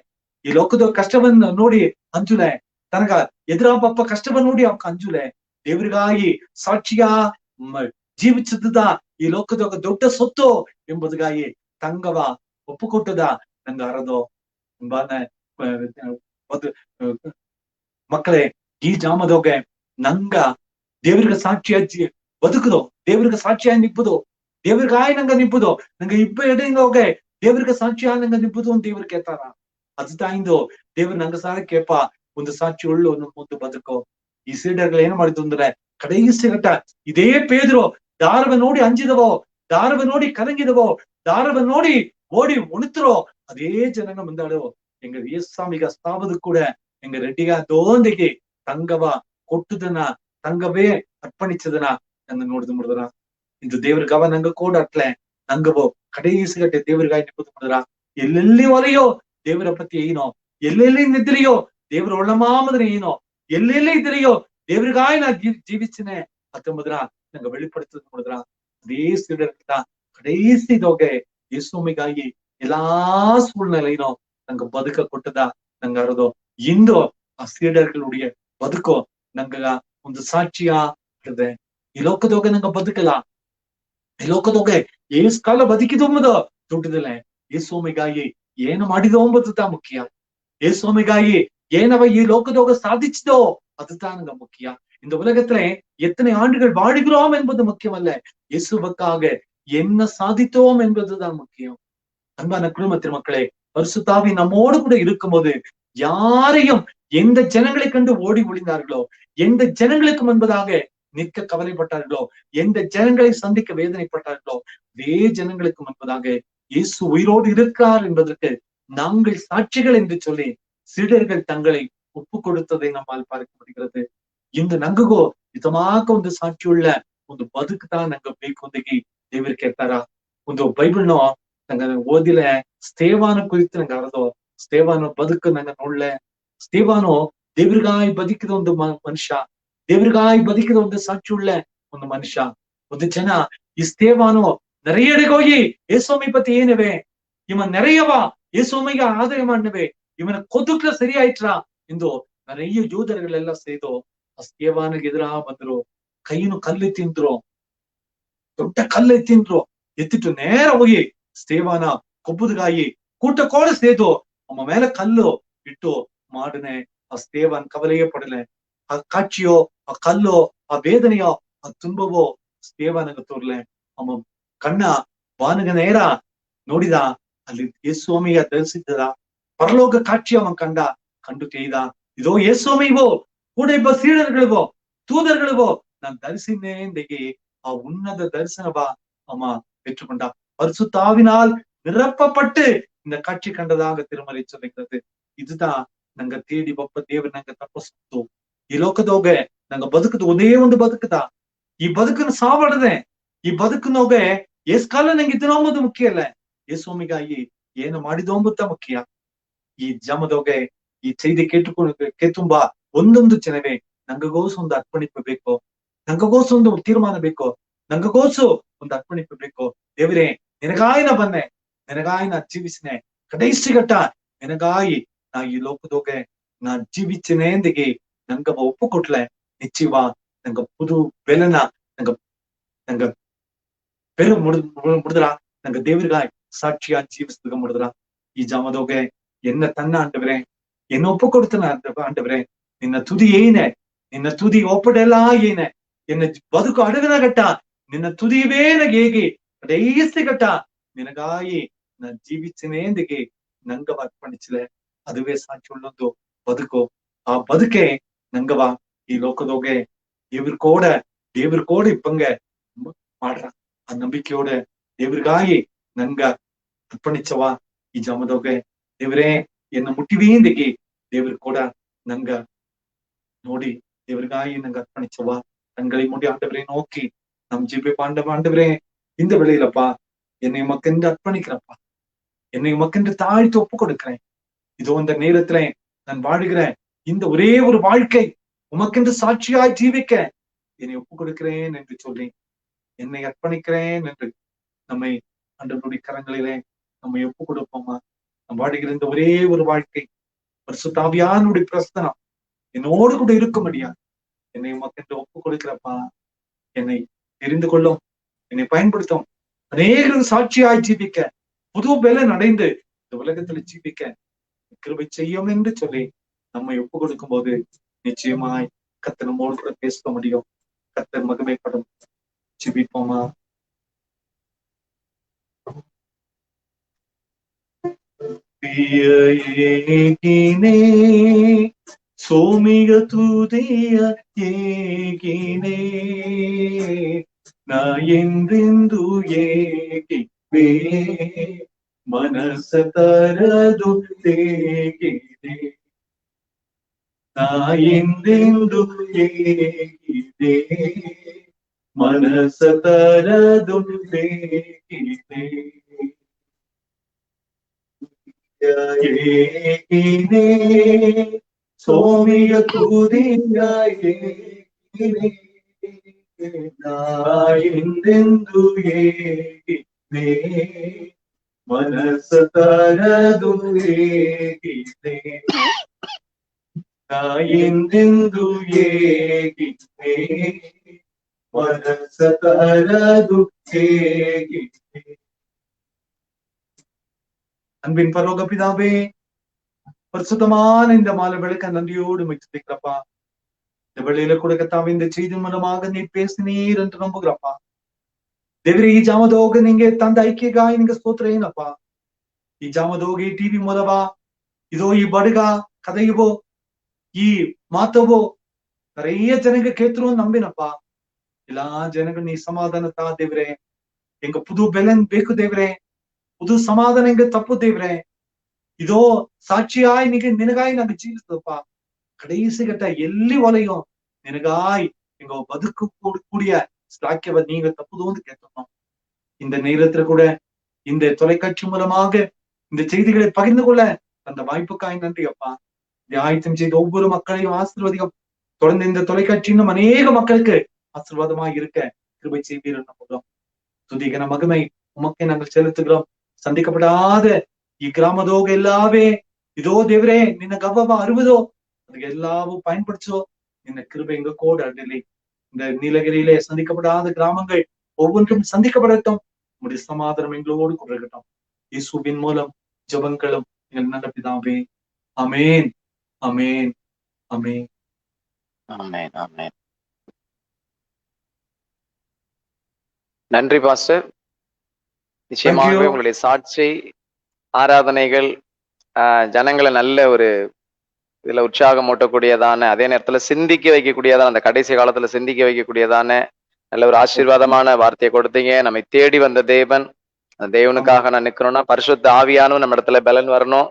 ಈ ಲೋಕದ ಕಷ್ಟವನ್ನ ನೋಡಿ ಅಂಜುಲೆ, ತನಗ ಎದುರಾಬಪ್ಪ ಕಷ್ಟವನ್ನ ನೋಡಿ ಅವಕ್ಕ ಅಂಜುಲೆ. ದೇವರಿಗಾಯಿ ಸಾಕ್ಷಿಯಾ ಮ-, ಜೀವಿಸಿದ್ದ ಈ ಲೋಕದ ದೊಡ್ಡ ಸೊತ್ತು ಎಂಬುದಕ್ಕಾಗಿ ತಂಗವ ಒಪ್ಪುಕೊಟ್ಟದ ನಂಗ ಅರದೋ. ಎಂಬಾನ, ಆ, ಒಂದು, ಆ, ಮಕ್ಕಳೇ, ಈ ಜಾಮದೊಗೆ ನಂಗ ದೇವರಿಗೆ ಸಾಕ್ಷಿಯಾಗಿ ಬದುಕುದು, ದೇವರಿಗೆ ಸಾಕ್ಷಿಯಾಗಿ ನಿಪ್ಪುದು, ದೇವರಿಗಾಯಿ ನಂಗ ನಿಪ್ಪುದು, ನಂಗ ಇಬ್ಬ ಎಡೆಂಗ ಹೋಗೆ ದೇವರಿಗೆ ಸಾಕ್ಷಿಯಾಗಿ ನಂಗ ನಿಪ್ಪುದು ಅಂತ ದೇವರು ಕೇಳ್ತಾರ. ಅದು ತಾಯಿಂದು ದೇವರು ನಂಗ ಸಾರ ಕೇಪ ಒಂದು ಸಾಕ್ಷಿ ಉಳ್ಳು ಒಂದು ಮುಂದೆ ಬದುಕು. ಈ ಸೀಡರ್ಗಳು ಏನು ಮಾಡಿದ್ದು ಅಂದ್ರೆ, ಕಡೆಯಿಸಿ ಗಟ್ಟ ಇದೇ ಪೇದ್ರು ದಾರವ ನೋಡಿ ಅಂಜಿದವೋ, ದಾರವ ನೋಡಿ ಕಲಂಗಿದವೋ, ದಾರವ ನೋಡಿ ಓಡಿ ಉಳಿತರೋ, ಅದೇ ಜನಂಗ ಮುಂದಾಳು ಎಂಗ ಯೇಸು ಸ್ವಾಮಿಗ ಸ್ತಾಪದ ಕೂಡ ಎಂಗ ರೆಡ್ಡಿಗ ದೋಂದಿಗೆ ತಂಗವ ಕೊಟ್ಟುದನ, ತಂಗವೇ ಅರ್ಪಣಿಸದನ ಎಂದು ನೋಡಿದು ಮುಡಿದ್ರ. ಇಂದು ದೇವರಿಗವ ನಂಗ ಕೂಡ ಅಟ್ಲೆ ನಂಗವೋ ಕಡೆಯಿಸಿ ಗಟ್ಟೆ ದೇವರಿಗಾಯಿ ನಿಪ್ಪುದು ಮುಡಿದ್ರ. ಎಲ್ಲೆಲ್ಲಿ ಒಲೆಯೋ ದೇವರ ಪತಿ ಏನೋ, ಎಲ್ಲೆಲ್ಲಿ ನಿದ್ರೆಯೋ ದೇವರ ಒಳ್ಳಮಾಮದ್ರೆ ಏನೋ, ಎಲ್ಲೆಲ್ಲಿ ಇದ್ರೆಯೋ ದೇವರಿಗಾಯಿ ನಾ ಜೀ-, ಜೀವಿಸಿನೆ ಅತ್ತಂಬುದ್ರ ನಂಗ வெளிப்படுத்துது ಮುಡಿದ್ರ. ಅದೇ ಸೀಡರ್ಗಳ ಕಡೆಯಿಸಿದೋಗೆ ಯೇಸು ಸ್ವಾಮಿಗಾಯಿ ಎಲ್ಲಾ ಸೂಳ್ನೆಲ ಏನೋ ನಂಗ ಬದುಕ ಕೊಟ್ಟದ ನಂಗ ಅರದೋ. ಇಂದು ಆ ಸೀಡರ್ಗಳ ಉಡಿಗೆ ಬದುಕು ನಂಗ ಒಂದು ಸಾಕ್ಷಿಯಾ ಇರದೆ. ಈ ಲೋಕದೋಗೆ ನಂಗ ಬದುಕಲ, ಈ ಲೋಕದೋಗೆ ಏಸ್ ಕಾಲ ಬದುಕಿದು ಮುದ ದುಡ್ಡದಲೆ ಯೇಸು ಸ್ವಾಮಿಗಾಯಿ ಏನು ಮಾಡಿದೋ ಎಂಬುದು ತಾ ಮುಖ್ಯ. ಯேசு ಸ್ವಾಮಿಗಾಯಿ ಏನವ ಈ ಲೋಕದೋಗ ಸಾಧಿಸಿದೋ ಅದು ತಾ ನಂಗ ಮುಖ್ಯ. இந்த உலகத்துல எத்தனை ஆண்டுகள் வாழுகிறோம் என்பது முக்கியமல்ல, இயேசுவுக்காக என்ன சாதித்தோம் என்பதுதான் முக்கியம். அன்பான குடும்பத்தின் மக்களே, பரிசுத்த ஆவி நம்மோடு கூட இருக்கும்போது, யாரையும், எந்த ஜனங்களை கண்டு ஓடி ஒளிந்தார்களோ, எந்த ஜனங்களுக்கு முன்பதாக நிற்க கவலைப்பட்டார்களோ, எந்த ஜனங்களை சந்திக்க வேதனைப்பட்டார்களோ, அதே ஜனங்களுக்கு முன்பதாக இயேசு உயிரோடு இருக்கிறார் என்பதற்கு நாங்கள் சாட்சிகள் என்று சொல்லி சீடர்கள் தங்களை ஒப்பு கொடுத்ததை நம்மால் பார்க்க முடிகிறது. ಇಂದು ನಂಗಗೋ ಹಿತಮಾಕ ಒಂದು ಸಾಕ್ಷಿಯುಳ್ಳ ಒಂದು ಬದುಕು ತಾ ನಂಗ ಬೇಕು ಅಂದಗಿ ದೇವರು ಕೇಳ್ತಾರ. ಒಂದು ಬೈಬಲ್ನೋ ನಂಗ ಓದಿಲೆ, ಸ್ತೆಫಾನ ಕುರಿತು ನಂಗ ಅರದೋ, ಸ್ತೆಫಾನ ಬದುಕು ನಂಗ ನೋಡ್ಲೆ. ಸ್ತೆಫಾನು ದೇವರಿಗಾಯಿ ಬದುಕಿದ ಒಂದು ಮ-, ಮನುಷ್ಯ, ದೇವರಿಗಾಯಿ ಬದುಕಿದ ಒಂದು ಸಾಕ್ಷಿಯುಳ್ಳ ಒಂದು ಮನುಷ್ಯ. ಒಂದು ಜನ ಈ ಸ್ತೆಫಾನು ನೆರೆಯಡೆಗೆ ಹೋಗಿ, ಯೇಸು ಸ್ವಾಮಿ ಪತಿ ಏನವೇ, ಇವನ್ ನೆರೆಯವ, ಯೇಸು ಸ್ವಾಮಿಗೆ ಆದಾಯ ಮಾಡ್ನವೆ, ಇವನ ಕೊದುಕ್ಲ ಸರಿಯಾಯ್ಟ್ರ ಎಂದು ನೆರೆಯ ಯೂದರುಗಳೆಲ್ಲ ಸೇದು ಆ ಸ್ತೆಫಾನಿಗೆ ಎದುರಾ ಬಂದ್ರು, ಕೈನು ಕಲ್ಲು ತಿಂದ್ರು. ದೊಡ್ಡ ಕಲ್ಲು ಎತ್ತಿಂಡ್ರು. ಎತ್ತಿಟ್ಟು ನೇರ ಹೋಗಿ ಸ್ಟೇವಾನ ಕೊಬ್ಬುದಗಾಯಿ ಕೂಟ ಕೋಡ ಸೇದು ಅಮ್ಮ ಮೇಲೆ ಕಲ್ಲು ಇಟ್ಟು ಮಾಡನೆ. ಆ ಸ್ಟೇವಾನ್ ಕವಲೆಯೇ ಪಡಲೆ. ಆ ಕಾಚಿಯೋ, ಆ ಕಲ್ಲೋ, ಆ ವೇದನೆಯೋ, ಆ ತುಂಬವೋ ಸ್ಟೇವಾನಗ ತೋರ್ಲೆ. ಅಮ್ಮ ಕಣ್ಣ ಬಾನಗ ನೇರ ನೋಡಿದ, ಅಲ್ಲಿ ಯೇಸುವಾಮಿಯ ದರ್ಶಿಸಿದ ಪರಲೋಕ ಕಾಚಿ ಅಮ್ಮ ಕಂಡ, ಕಂಡು ಕೇಯ್ದ, "ಇದೋ ಯೇಸುವಾಮಿ ಇವೋ, ಕೂಡ ಇಬ್ಬ ಸೀಡರ್ಗಳಿವೋ, ತೂದರ್ಗಳಿವೋ, ನಾನು ದರ್ಶಿಸಿನೆ" ಎಂದೆಗೆ ಆ ಉನ್ನತ ದರ್ಶನವ ಅಮ್ಮ பெற்றுக்கொண்ட. பரிசுத்த ஆவினால் நிரப்பப்பட்டு இந்த காட்சி கண்டதாக திருமறை சொல்லுகிறது. இதுதான் நங்க தேடி வப்ப தேவன் நங்க தப்ப. ఈ లోకదోగ నగ బతుకుదు ఒదే ఒండు బతుకుదా. ఈ బతుకును సావడదే. ఈ బతుకునోగ ఏస్కాల నగ ఇద్దునోంబుదు ముఖ్యలే. యేసుమిగాయి ఏన ಮಾಡಿದೋಂಬುತ್ತ ಮುಖ್ಯ. ఈ జమదోగ ఈ చేది కేతుకుంబా ఒందొందు చినవే నంగ గోసు ఒందు అర్పణింప బేకో. నంగ గోసు ఒందు తీర్మాన బేకో. నంగ గోసు ఒందు అర్పణింప బేకో. ದೇವರೇ, ನಿನಗಾಯಿನ ಬನ್ನೆ, ನಿನಗಾಯಿನ ಜೀವಿಸಿನೆ, ಕಡೈಸಿ ಗಟ್ಟ ನಿನಗಾಯಿ ನಾ ಈ ಲೋಕದೋಗೆ ನಾ ಜೀವಿಸಿನೆ ಎಂದಿಗೆ ನಂಗ ಒಪ್ಪು ಕೊಟ್ಲೆ, ನಿಶ್ಚಯವ ನಂಗ ಪುದು ಬೆಲೆನ ನಂಗ ನಂಗ ಬೆರು ಮುಡಿದ್ರ ನಂಗ ದೇವರಿಗಾಯಿ ಸಾಕ್ಷಿಯ ಜೀವಿಸಿದ ಮುಡಿದ್ರ. ಈ ಜಾಮದೋಗೆ ಎನ್ನ ತನ್ನ ಆಂಡವರೇ, ಎನ್ನ ಒಪ್ಪು ಕೊಡ್ತನ ಆಂಡವರೇ, ನಿನ್ನ ತುದಿ ಏನೆ, ನಿನ್ನ ತುದಿ ಒಪ್ಪಡೆಲ್ಲ ಏನೆ, ಎನ್ನ ಬದುಕು ಅಡಗನ ಗಟ್ಟ ನಿನ್ನ ತುದಿವೇ ನಗೆ ಹೇಗೆ ಕಡೈಸಿ ಗಟ್ಟ ನಿನಗಾಯಿ ನಾ ಜೀವಿಸಿನೇಂದಿಗೆ ನಂಗ ಅರ್ಪಣಿಸಲೆ. ಅದುವೇ ಸಾಕ್ಷಿ ಉಳ್ಳೊಂದು ಬದುಕು. ಆ ಬದುಕೆ ನಂಗವ ಈ ಲೋಕದೋಗೆ ದೇವ್ರ ಕೋಡ, ದೇವ್ರ ಕೋಡ ಇಪ್ಪಂಗೆ ಮಾಡ್ರ. ಆ ನಂಬಿಕೆಯೋಡ ದೇವ್ರಿಗಾಯಿ ನಂಗ ಅರ್ಪಣಿಸವ. ಈ ಜಾಮದೋಗೆ ದೇವರೇ, ಎನ್ನ ಮುಟ್ಟಿವೀಂದಿಗೆ ದೇವ್ರ ಕೋಡ ನಂಗ ನೋಡಿ ದೇವ್ರಿಗಾಯಿ ನಂಗ ಅರ್ಪಣಿಸವ. கண்களை மூடி ஆண்டவரே நோக்கி நம் ஜெபிப்ப ஆண்டவ-, ஆண்டவரே, இந்த வேளையிலப்பா என்னை உமக்கென்று அர்ப்பணிக்கிறப்பா. என்னை உமக்கென்று தாழ்த்தி ஒப்பு கொடுக்கிறேன். இதோ இந்த நேரத்திலே நான் வாழுகிறேன். இந்த ஒரே ஒரு வாழ்க்கை உமக்கென்று சாட்சியாய் ஜீவிக்க என்னை ஒப்பு கொடுக்கிறேன் என்று சொல்லி, என்னை அர்ப்பணிக்கிறேன் என்று நம்மை ஆண்டவருடைய கரங்களிலே நம்மை ஒப்பு கொடுப்போமா? நான் வாழுகிற இந்த ஒரே ஒரு வாழ்க்கை பரிசுத்த ஆவியானவருடைய பிரசன்னம் என்னோடு கூட இருக்கும்படியா என்னை உமக்கென்று ஒப்பு கொடுக்கிறப்பா. என்னை தெரிந்து கொள்ளும், என்னை பயன்படுத்தும், அநேகருக்கு சாட்சியாய் ஜீவிக்க, புது பலன் அடைந்து இந்த உலகத்துல ஜீவிக்க கிருபை செய்யும் என்று சொல்லி நம்மை ஒப்பு கொடுக்கும் போது நிச்சயமாய் கர்த்தர் நம்மோடு கூட பேச முடியும். கர்த்தர் மகிமைப்படும். ஜெபிப்போமா? பிரியேகினே, சோமிக தூதிய ஏகினே, நான் ಎಂದೆಂದು ಏಗಿವೆ, ಮನಸ ತರದು ಏಗಿವೆ. ನಾ ಎಂದೆಂದು ಏಗಿದೆ, ಮನಸ ತರದು ಏಗಿದೆ. ಏಗಿದೆ, ಸೋಮಿಯ ತುದಿಯ ಏಗಿದೆ. ನಾ ಎಂದೆಂದು ಏಗಿದೆ, ಮನಸ ತರದು ಏಗಿದೆ. ನಾ ಎಂದೆಂದು ಏಗಿದ್ದೆ, ಮನಸ ತರದು ಏಗಿದ್ದೆ. அன்பின் பரலோக பிதாவே, பரிசுத்தமான இந்த மாலை விளக்க நன்றியோடு உம்மை துதிக்கிறப்பா. இந்த வேளையில கூட கர்த்தாவே, இந்த செய்தி மூலமாக நீ பேசினீர் என்று நம்புகிறப்பா. ದೇವರೇ, ಈ ಜಾಮದೋಗ ನಿಂಗೆ ತಂದ ಐಕ್ಯಗಾಯಿ ನಿಂಗೆ ಸ್ತೋತ್ರ ಏನಪ್ಪ. ಈ ಜಾಮದೋಗ ಈ ಟಿವಿ ಮೂಲವ ಇದೋ ಈ ಬಡಗ ಕದಯಿಬೋ, ಈ ಮಾತವೋ ನರಯ್ಯ ಜನಗೆ ಕೇತ್ರು ನಂಬಿನಪ್ಪ. ಎಲ್ಲಾ ಜನಗಳು ನೀ ಸಮಾಧಾನ ತಾ ದೇವ್ರೆ. ಎಂಗ ಪುದು ಬೆಲೆನ್ ಬೇಕು ದೇವ್ರೆ. ಪುದು ಸಮಾಧಾನ ಎಂಗ ತಪ್ಪು ದೇವ್ರೆ. இதோ, சாட்சியாய் நீங்க, நினக்காய் நாங்க ஜீவித்தோம்ப்பா. கடைசி கட்ட எல்லி வலையும் நினக்காய் எங்க பதுக்கு கூடு-, கூடிய ஸ்லாக்கியவ நீங்க தப்புதோன்னு கேட்டோம். இந்த நேரத்துல கூட இந்த தொலைக்காட்சி மூலமாக இந்த செய்திகளை பகிர்ந்து கொள்ள அந்த வாய்ப்புக்காய் நன்றி அப்பா. இந்த ஆயத்தம் செய்த ஒவ்வொரு மக்களையும் ஆசீர்வதியும். தொடர்ந்து இந்த தொலைக்காட்சி இன்னும் அநேக மக்களுக்கு ஆசீர்வாதமா இருக்க கிருபை செய்வீர். நம்புகிறோம். துதி கன மகிமை உமக்கே நாங்கள் செலுத்துகிறோம். சந்திக்கப்படாத இக்கிராமதோக எல்லாவே, இதோ தேவரே, நின்ன கர்ப்பமா அறுபதோ, அதுக்கு எல்லாவோ பயன்படுத்தோ, இந்த கிருபை எங்க கூட அடலி. இந்த நீலகிரியிலே சந்திக்கப்படாத கிராமங்கள் ஒவ்வொன்றும் சந்திக்க படட்டும். உம்முடைய சமாதானம் எங்களோடு கூட இருக்கட்டும். இயேசுவின் மூலம் ஜெபம் கேளும் எங்கள் நல்ல பிதாவே. ஆமென். ஆமென். ஆமென். ஆமென். ஆமென். நன்றி பாஸ்டர். நிச்சயமாகவே உங்களுடைய சாட்சி, ஆராதனைகள், ஆஹ், ஜனங்களை நல்ல ஒரு இதுல உற்சாகமூட்டக்கூடியதான, அதே நேரத்துல சிந்திக்க வைக்கக்கூடியதான, அந்த கடைசி காலத்துல சிந்திக்க வைக்கக்கூடியதான நல்ல ஒரு ஆசீர்வாதமான வார்த்தையை கொடுத்தீங்க. நம்மை தேடி வந்த தேவன், அந்த தேவனுக்காக நான் நிக்கணும்னா பரிசுத்த ஆவியானவர் நம்ம இடத்துல பலன் வரணும்.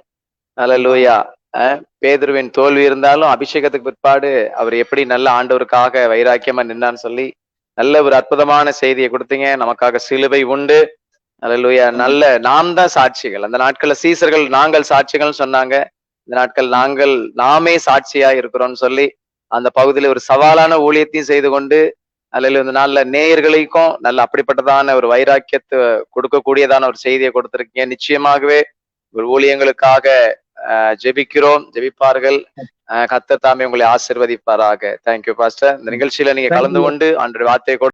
ஹalleluya. அஹ், பேதுருவின் தோல்வி இருந்தாலும் அபிஷேகத்துக்கு பிற்பாடு அவர் எப்படி நல்ல ஆண்டவருக்காக வைராக்கியமா நின்னான்னு சொல்லி நல்ல ஒரு அற்புதமான செய்தியை கொடுத்தீங்க. நமக்காக சிலுவை உண்டு. ஹalleluya. நல்ல, நாம் தான் சாட்சிகள். அந்த நாட்கள்ல சீசர்கள் நாங்கள் சாட்சிகள்னு சொன்னாங்க. இந்த நாட்கள் நாங்கள், நாமே சாட்சியா இருக்கிறோம்னு சொல்லி அந்த பகுதியில ஒரு சவாலான ஊழியத்தையும் செய்து கொண்டு, ஹalleluya, இந்த நாள்ல நேயர்களுக்கும் நல்ல அப்படிப்பட்டதான ஒரு வைராக்கியத்தை கொடுக்கக்கூடியதான ஒரு செய்தியை கொடுத்திருக்கீங்க. நிச்சயமாகவே உங்கள் ஊழியங்களுக்காக, அஹ், ஜெபிக்கிறோம், ஜெபிப்பார்கள். அஹ், கர்த்தர் தாமே உங்களை ஆசீர்வதிப்பாராக. Thank you pastor. இந்த நிகழ்ச்சியில நீங்க கலந்து கொண்டு ஆண்டவருடைய வார்த்தையை